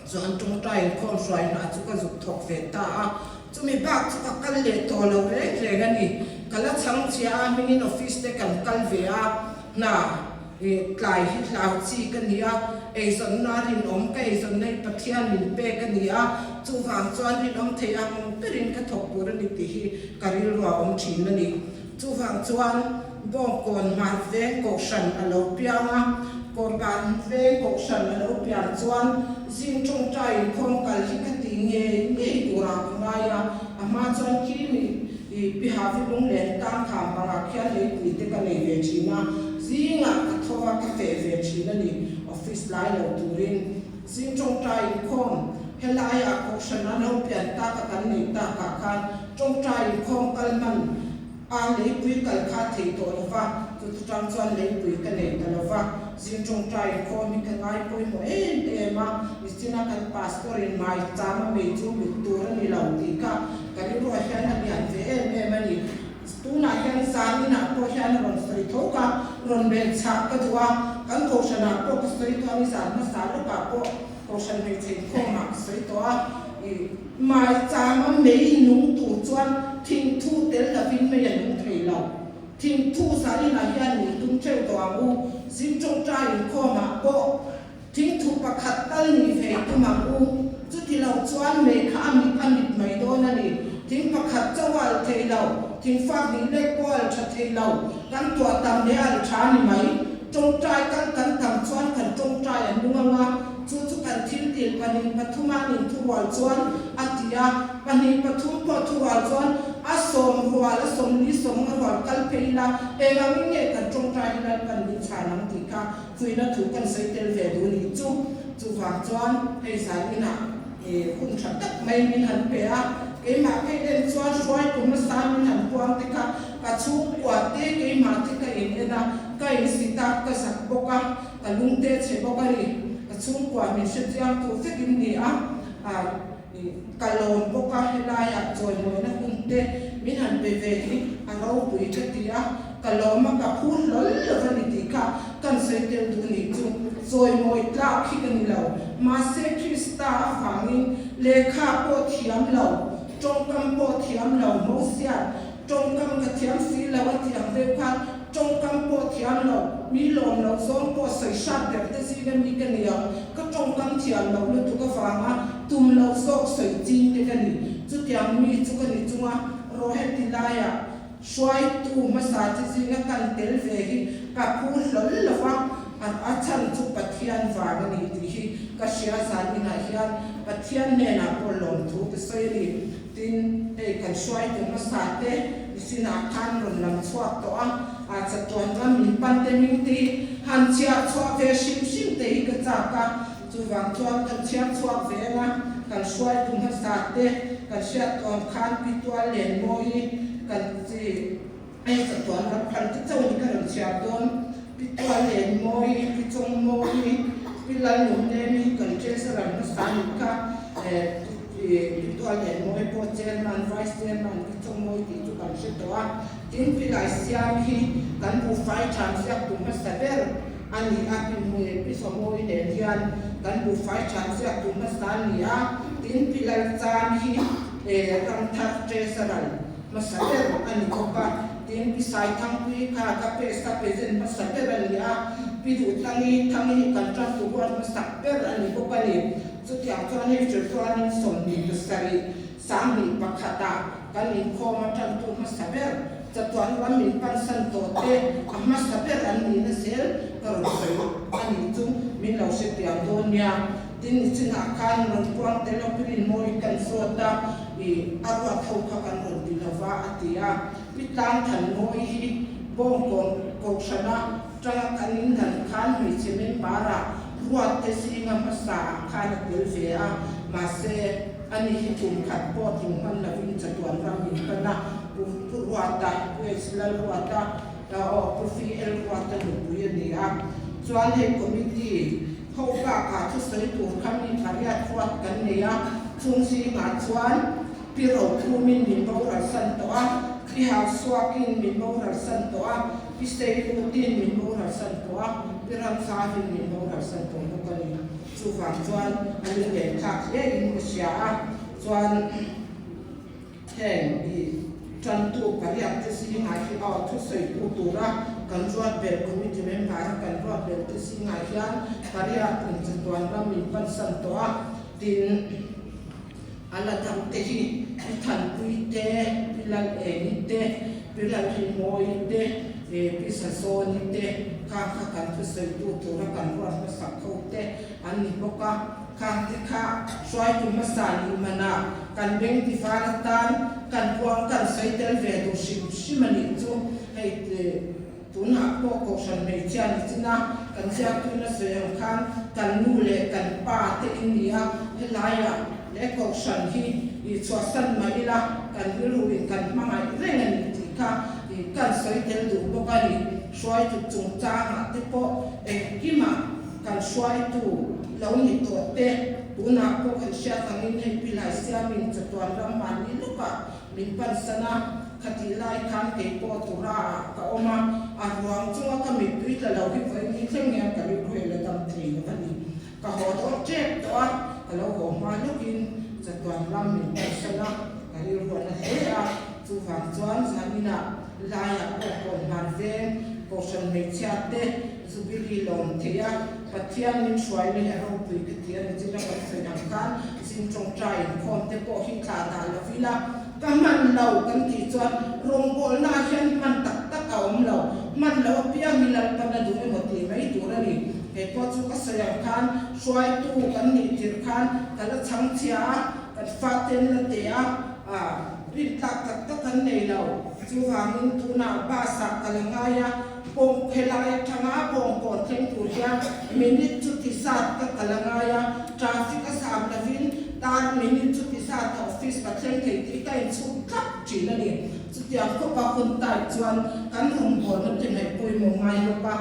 chuan tawngtai inkhawm hruai hna chu ka zuk thawk ve ta a. Chumi bak chu ka kal leh tawh lo reng reng a ni. Ka la chhang chhia a, hmingin office te kan kal ve a, hna tlai hi hlau chi ka ni a, eizawnna rinawm ka eizawnna hi Pathian min pek a ni a, chuvang chuan rinawm thei ang berin ka thawk tur a ni tih hi ka rilru a awm thin a ni. Chuvang chuan Bawngkawn hmar veng kohhran a lo piang a, Kawrban veng kohhran a lo pian chuan zing tawngtai inkhawm kal hi ka ti ngei ngei turah ka ngai a, a hma chuan khi mi Pihavi lunglen tang kham bangah khian leipui te ka nei ve thin a, zingah ka tho a ka feh ve thin a ni, office lai lo turin. Zing tawngtai inkhawm helaiah kohhran a lo pian taka kan neih takah khan tawngtai inkhawm kal hman A leipui kal kha thei tawh lo va, chu chutang chuan leipui ka nei ta lo va. Zing tawngtai inkhawm hi ka ngai pawimawh em em a, nichina kan pastor in mai cham a mei chu lut tur a ni lo tih kha ka rilruah hian a lian ve em em a ni. Tunah hian zan inah pawh hian a rawn sawi tho ka, rawn belh chhah ka duh a, kan kohhranah pawh ka sawi tawh a, nizan hmasa lawkah pawh kohhran hmeichhe inkhawmah ka sawi tawh a, ih. Maichama mei nung tur chuan thingthu tel lovin mei a nung thei lo. Thingthu zarinah hian min tum theuh tawh ang u. Zing tawngtai inkhawmah pawh thingthu pakhat tal ni ve tum ang u. Chuti lo chuan mei kha a mit a mit mai dawn a ni. Thing pakhat chauh a al thei lo, thingfak hnih lek pawh a al tha thei lo. Kan tuah tam leh a al tha a ni mai. Tawngtai kal kan tam chuan kan tawngtai a nung ang a. Chu chu kan thil dil pahnih pathuma nin thurual chuan a ti a, pahnih pathum pawh thurual chuan a sawm rual, a sawmli sawmnga rual kal phei ila, eng angin nge kan tawngtai hi Lalpan min chhan ang tih kha fuihna thu kan sawi tel ve duh nih chu. Chuvang chuan hei zan inah hun tha tak mai min han pe a, keimah phei en chuan hruaitu hmasa min han puang te kha ka chhungkua te keimah te ka in en a, ka insit a, ka zak bawk a. Ka lungte chhe bawk a ni. Ka chhungkua min hrechiang tur vek in ni a, ka lawm bawk a, helaiah chawimawina hun te min han pe ve hi a ropui ka ti a, ka lawm a, ka phur hlawl lo a ni tih kha kan sawi tel duh nih chu chawimawi tlak hi ka ni lo. Mahse Krista avangin lehkha pawh thiam lo, tawngkam pawh thiam lo, Mosia'n tawngkam ka thiam si lo a tih ang deuh khan Tawngkam pawh thiam lo, mi lawm loh zawng pawh sawi hrat ber te zinga mi ka ni ang. Ka tawngkam thiam loh lutuk avanga tum loh zawk sawi ching te ka ni. Chutiang mi chu ka ni chunga rawh heti laiah hruaitu hmasa chi zinga kan tel ve hi ka phu hlawl lo va, a chhan chu Pathian vang a ni tih hi ka hria zan inah hian Pathian hnenah pawh lawmthu ka sawi a ni. Tin, hei kan hruaitu hmasa te sinah khan rawn lam chhuak tawh a, a chatuan ram min pan te hming te hi han chhiar chhuah ve hrim hrim te hi ka chak a, chuvang chuan kan chhiar chhuak ve ang a, kan hruaitu hmasa te kan hriat tawn khan Pi Tual Lenmawi kan chi hei chatuan ram phan te chauh hi ka rawn chhiar dawn, Pi Tual Lenmawi, Pi Chawngmawi, Pi Lalnungnemi kan Treasurer hmasa nih kha Ih, Tual leh Mawi pawh Chairman, Vice Chairman hi Chawngmawi tih chu kan hre tawh a. Tin, Pilai Siam hi kan buhfai than ziak tu hmasa ber a ni a, Pi Hmui, Pi Sawmawi nen hian kan buhfai than ziak tu hmasa a ni a. Tin, Pilai Cham hi Ramthar Treasurer hmasa ber a ni bawk a. Tin, Pi Saithangpui kha ka pesa President hmasa ber a ni a. Pi Duhtangi Thangi kan tantu ruat hmasak ber a ni bawk a ni. Chutiang chuan hei February 27, 21 ah kan inkhawm a tantu hmasa ber, chatuan ram min pansan tawh te a hmasa ber an nihna zel. ka rawn sawi a nih chu min lo hrethiam dawn nia. Tin, nichinah khan rawn puang tel a Pirin mawi kan zawt a, ih a ruat ho kha kan rawn ti lo va a ti a. Pi Tlangthan mawi hi Bawngkawn Kohhrana tanga kan indan khan hmeichhe member-ah ruat te zinga hmasa ah khan a tel ve a, mahse ani hi kum khat pawh tling hman lovin chatuan ram min pan a, Pu Ruata, Pu H Lalruata, Aw, Pu VL Ruata nupui a ni a, chuan hei committee ho bakah thusawi tur kha mi pariat ruat kan nei a, chung zingah chuan Pi Rothumin min boral san tawh a, Pi Hausuakin min boral san tawh a, Pi Seilutin min boral san tawh a, Pi Ramzarin min boral san tawh bawk a ni. Chuvang chuan a lunglen thlak hle in ka hria a, chuan. Heng i tantu pariat te zingah hi aw thusawitu tura kan ruat belh committee member a kan ruat belh te zingah hian pariat in chatuan ram min pansan tawh a, tin a la dang te hi Pi Thanpui te, Pi Laleni te, Pi Lalrinmawii te, Pi Sazawni te khang kha kan thusawitu tura kan ruat hmasak ho te an ni bawk a. Khang te kha hruaitu hmasa nih manah kan beng tifar atan kan puang kan sawi tel ve duh hrim hrim a nih chu. Hei tunah pawh kohhran hmeichhia ni china kan ziaktuina sawi ang khan kan nu leh kan pa te in ni a, helaiah leh kohhran hi i chhuahsan mah ila kan rilruin kan hmangaih reng a ni tih kha kan sawi tel duh bawk a ni. Hruaitu chungchangah te pawh engkimah Kan hruaitu lo ni tawh te, tunah pawh kan hriat angin hei pilai siamin chatuan ram mahni lawkah min pansan a, khatih lai khan kei pawh Tura-ah ka awm a, a ruang chunga ka mittui tla lo hi vawiin hi thleng hian ka rilru la dam thei lo a ni. Ka haw dawn tep tawh a, ka lo haw hma lawkin chatuan ram min pansan a, ka rilru a na hle a, chuvang chuan zaninah laiah pawh kawnhman veng Kohhran hmeichhia te, Jubilee lawm thei a, Pathian min hruai mai a ropui ka ti a ni chin a kan sawi ang khan zing tawngtai inkhawm te pawh hi thlah dah lo ila ka hman lo kan tih chuan rawngbawlna ah hian hman tak tak a awm lo, hman lo apiang hi Lalpan a duh emaw tih mai tur a ni. Kei pawh chu ka sawi ang khan hruaitu kan nih tirh khan ka la chhang chhia a, kan fate an la teh a, rintlak tak tak an nei lo. Chuvangin tunah bus ah ka la ngai a. Bawng phelai atanga bawngkawn thleng tur hian minute chu ti zat ka kal a ngai a, traffic a zam lovin dar minute chu ti zat a office ka thleng thei tih ka inchhut tlat thin a ni. Chutiang khawpa hun type chuan kan rawngbawlna te ngaih pawimawh ngai bawk a,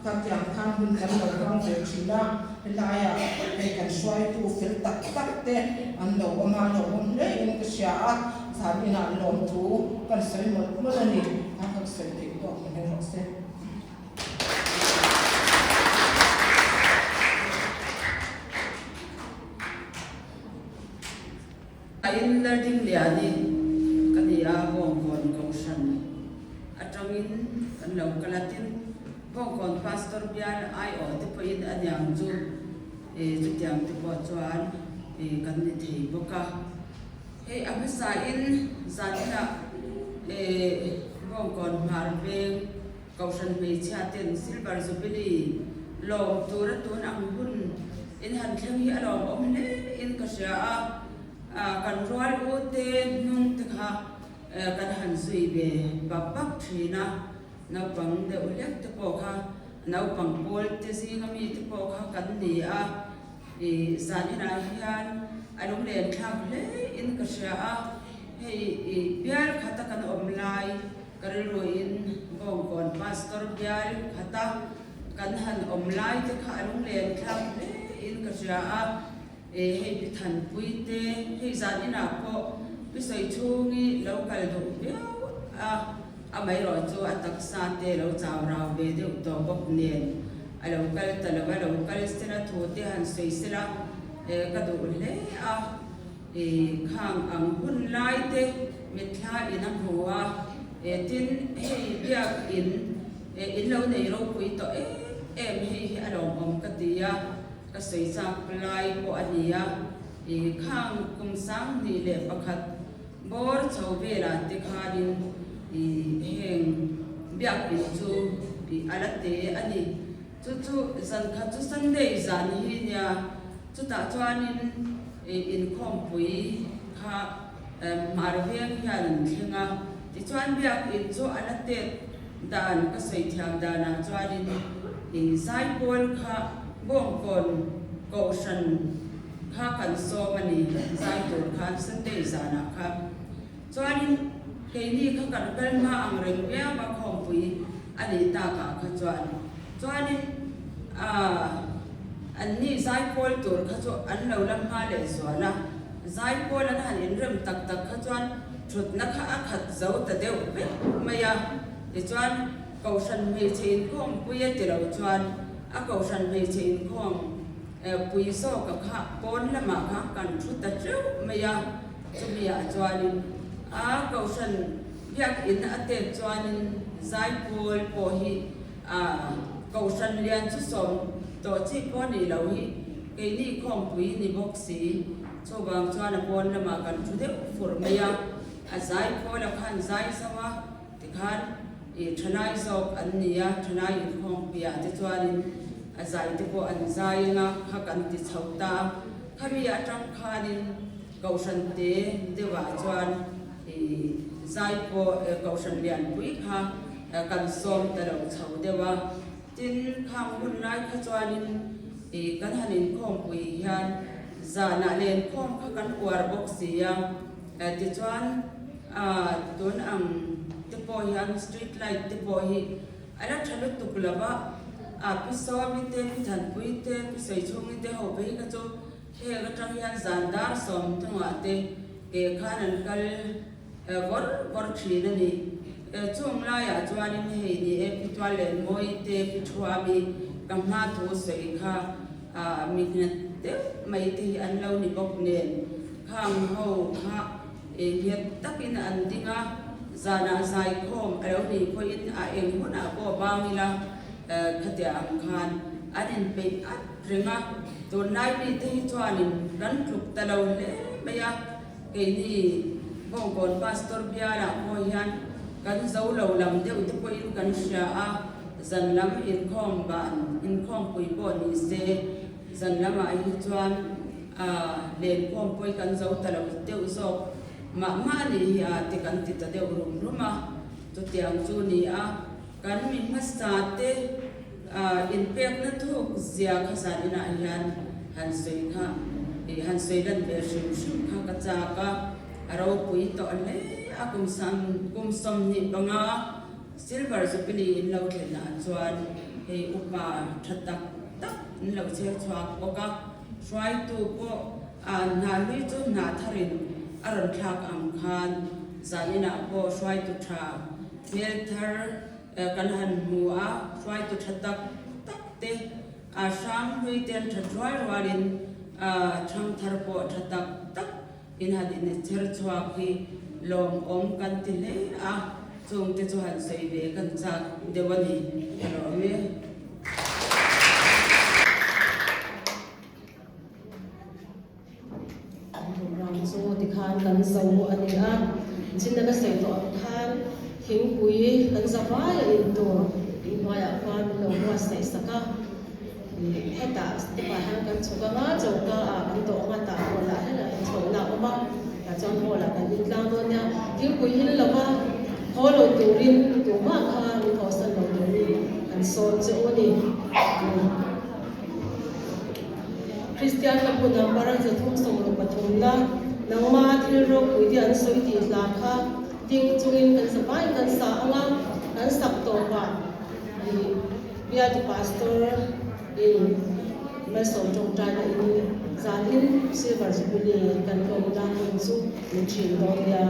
khatiang khan hun kan lo hmang ve thin a, helaiah hei kan hruaitu fel tak tak te an lo awm a, lo awm hle in ka hria a, zan inah lawmthu kan sawi mawlh mawlh a ni. A kan sawi theih tawk ni mai rawh se. A in Lerding Liani ka ni a, Bawngkawn Kohhran atangin kan lo kal a, tin Bawngkawn Pastor bial aiawh te pawhin a niang chu chutiang te pawh chuan kan ni thei bawk a. Hei a hmasain zaninah Bawngkawn Hmar Veng Kohhran hmeichhia ten Silver Jubilee lawm tura tun ang hun in han thleng hi a lawmawm hle in ka hria a, kan rual u te hnung te kha kan han zui ve bak bak thin a, naupang deuh hlek te pawh kha naupang pawl te zinga mi te pawh kha kan ni a. I zan inah hian a lunglen thlak hle in ka hria a, hei i bial khata kan awm lai ka rilruin Bawngkawn Pastor bial khata kan han awm lai te kha a lunglen thlak hle in ka hria a, e hei Pi Thanpui te hei zan inah pawh Pi Sawichhungi lo kal duh viau a, amaherawh chu a taksa te lo chau rau ve deuh tawh bawk nen. A lo kal ta lo a, lo kal sela thu te han sawi sela ka duh hle a, i khang ang hun lai te mitthla in a hmu a, tin hei biak in in lo nei ropui tawh em em hei hi a lawmawm ka ti a, ka sawi chak lai pawh a ni a, i khang kum 21 bawr chho velah te khanin i heng biak in chu i a la te a ni. Chu chu zan khat chu Sunday zan hi nia, chutah chuanin inkhawmpui kha hmar veng hian an thleng a, tichuan biakin chu a la tet dan ka sawi thiam danah chuanin zaipawl kha Bawngkawn Kohhran kha kan sawm a ni, zai tur khan Sunday zanah kha. Chuanin keini kha kan kal hma ang reng viau a khawmpui a nih takah kha chuan. Chuanin aah an ni zaipawl tur kha chu an lo la hma leh zual a, zaipawl an han inrem tak tak kha chuan thutna kha a khat zo ta deuh vek mai a. Tichuan Kohhran hmeichhe inkhawmpui a ti lo chuan a Kohhran hmeichhe inkhawm pui zawka kha pawn lamah kha kan thu ta teuh mai a. Chumi-ah chuanin a Kohhran biakinn a tet chuanin Zaipawl pawh hi a Kohhran lian chu sawm tawh chi pawh nih loh hi keini khawmpui ni bawk si. Chuvang chuan a pawn lamah kan thu deuh fur mai a, a Zaipawla khan zai zauh a tikhan i thalai zawk an ni a, thalai inkhawmpuiah te chuanin a zai te pawh an zai anga kha kan ti chho ta a, khami atang khanin Kohhran te deuhah chuan i zai pawh Kohhran lianpui kha kan sawm ta lo chho deuh a, tin khang hun lai kha chuanin i kan han inkhawmpui hian zanah lenkhawm kha kan uar bawk si a, tichuan tun ang te pawh hian street light te pawh hi a la tha lutuk lo va, a pi Sawmi te, pi Thanpui te, pi Sawichhungi te ho phei kha chu Heng atang hian zan dar sawm hnungah te ke khan an kal vawr vawr thin a ni. Chung laiah chuanin hei ni e Pi Tuallenmawi te Pi Thuami ka hma thu sawi kha mi nghet deuh mai te hi an lo ni bawk nen khang ho kha nghet takin an ding a, zanah zaikhawm a lo nih pawhin a eng hunah pawh bang ila khatiah ang khan an inpeih at reng a, tunlai mite hi chuanin kan tluk ta lo hle mai a, keini Bawngkawn Pastor bialah pawh hian kan zo lo lam deuh te pawhin kan hria a, zan lam inkhawm ban inkhawmpui pawh ni se zan lamah hi chuan lenkhawm pawh hi kan zo ta lo deuh zawk mah mah a nih hi a ti kan ti ta deuh rum rum a, chutiang chu ni a kan mi hmasa te. Inpekna thuk zia kha zan inah hian han sawi kha ih han sawi lan ve hrim hrim kha ka chak a, a ropui tawh hle a kum sam kum 25 Silver Jubilee in lo thlen ah chuan hei upa tha tak tak an lo chher chhuak bawk a, hruaitu pawh ah hnah hlui chu hnah tharin a rawn thlak ang khan zan inah pawh hruaitu tha hmel thar Kan han hmu a, hruaitu tha tak tak te, a hrang hlui te an that rual rualin thang thar pawh tha tak tak in han inchher chhuak hi lawmawm kan ti hle a, chung te chu han sawi ve kan chak deuh a ni ka lawm e. Ram chu tikhan kan zo a ni a, chinna ka sawi tawh ang khan thingpui kan za vai a in tur inhnuaiah khuan min lo buatsaih sak a, hetah step ah hian kan chhuk anga choka ah kan dawh anga tah hall ah hian inchhawhna a awm a, tah chuan hall ah kan intlang dawn nia, thingpui in lova haw lo turin tumah kha min hawsan lo turin kan sawm che u a ni. Kristian ka hmun ah para 363 na nangma thil ropui te an sawi tih hla kha ding chungin kan zavaiin kan sa ang a, kan sak tawp ah ih bialtu pastor in malsawm tawngtaina in zanin silver jubilee kan lawmna hun chu min thin dawn nia.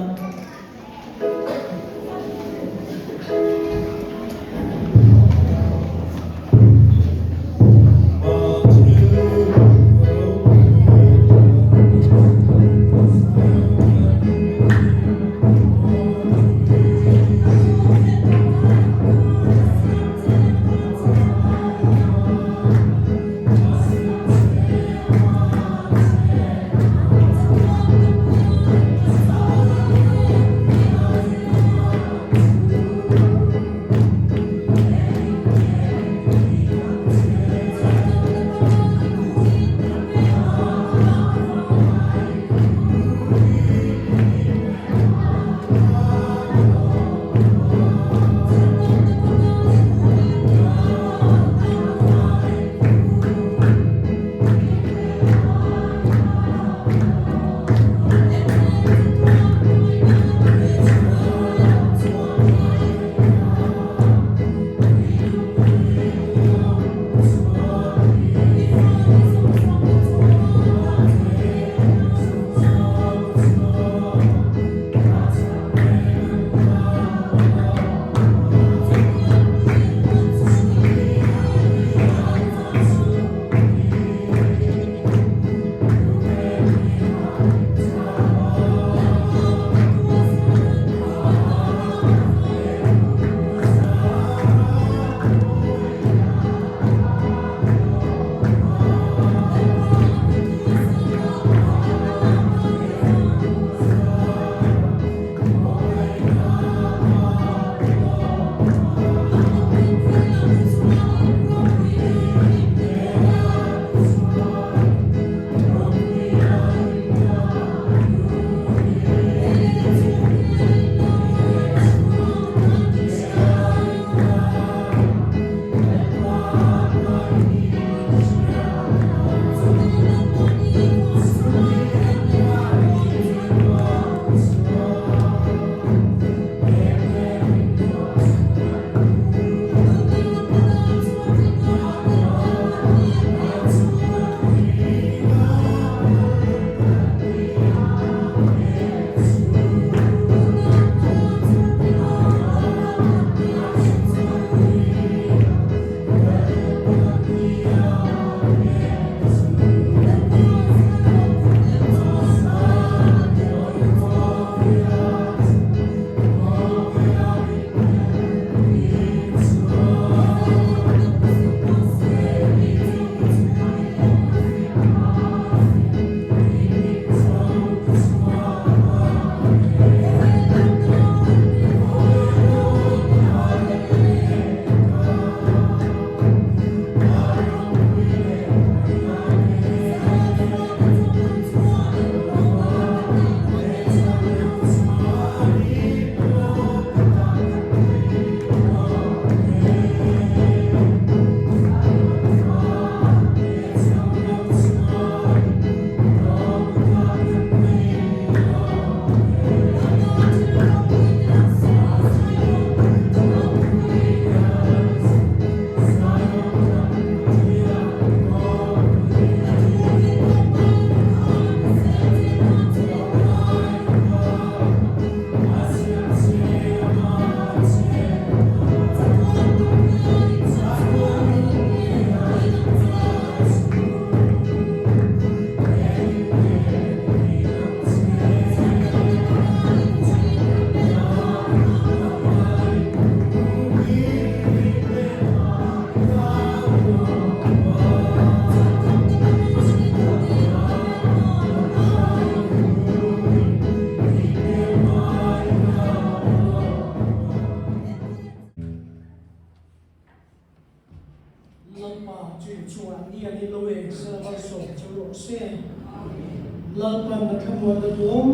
Lalpan a thlamuanna duhawm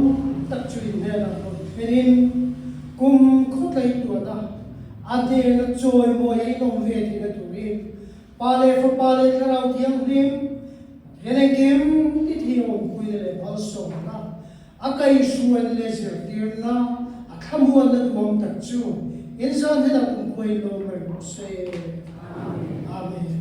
tak chu in hnenah rawn thlenin kum khawtlaih tuahna a hnena chawimawi a inawm ve theihna turin Pa leh Fapa leh Thlarau Thianghlim Pathian engkim ti thiang awmpuina leh malsawmna a kaihhruaina leh zirtirna a thlamuanna duhawm tak chu inzan hnenah kumkhua in lawm reng rawh se. Amen.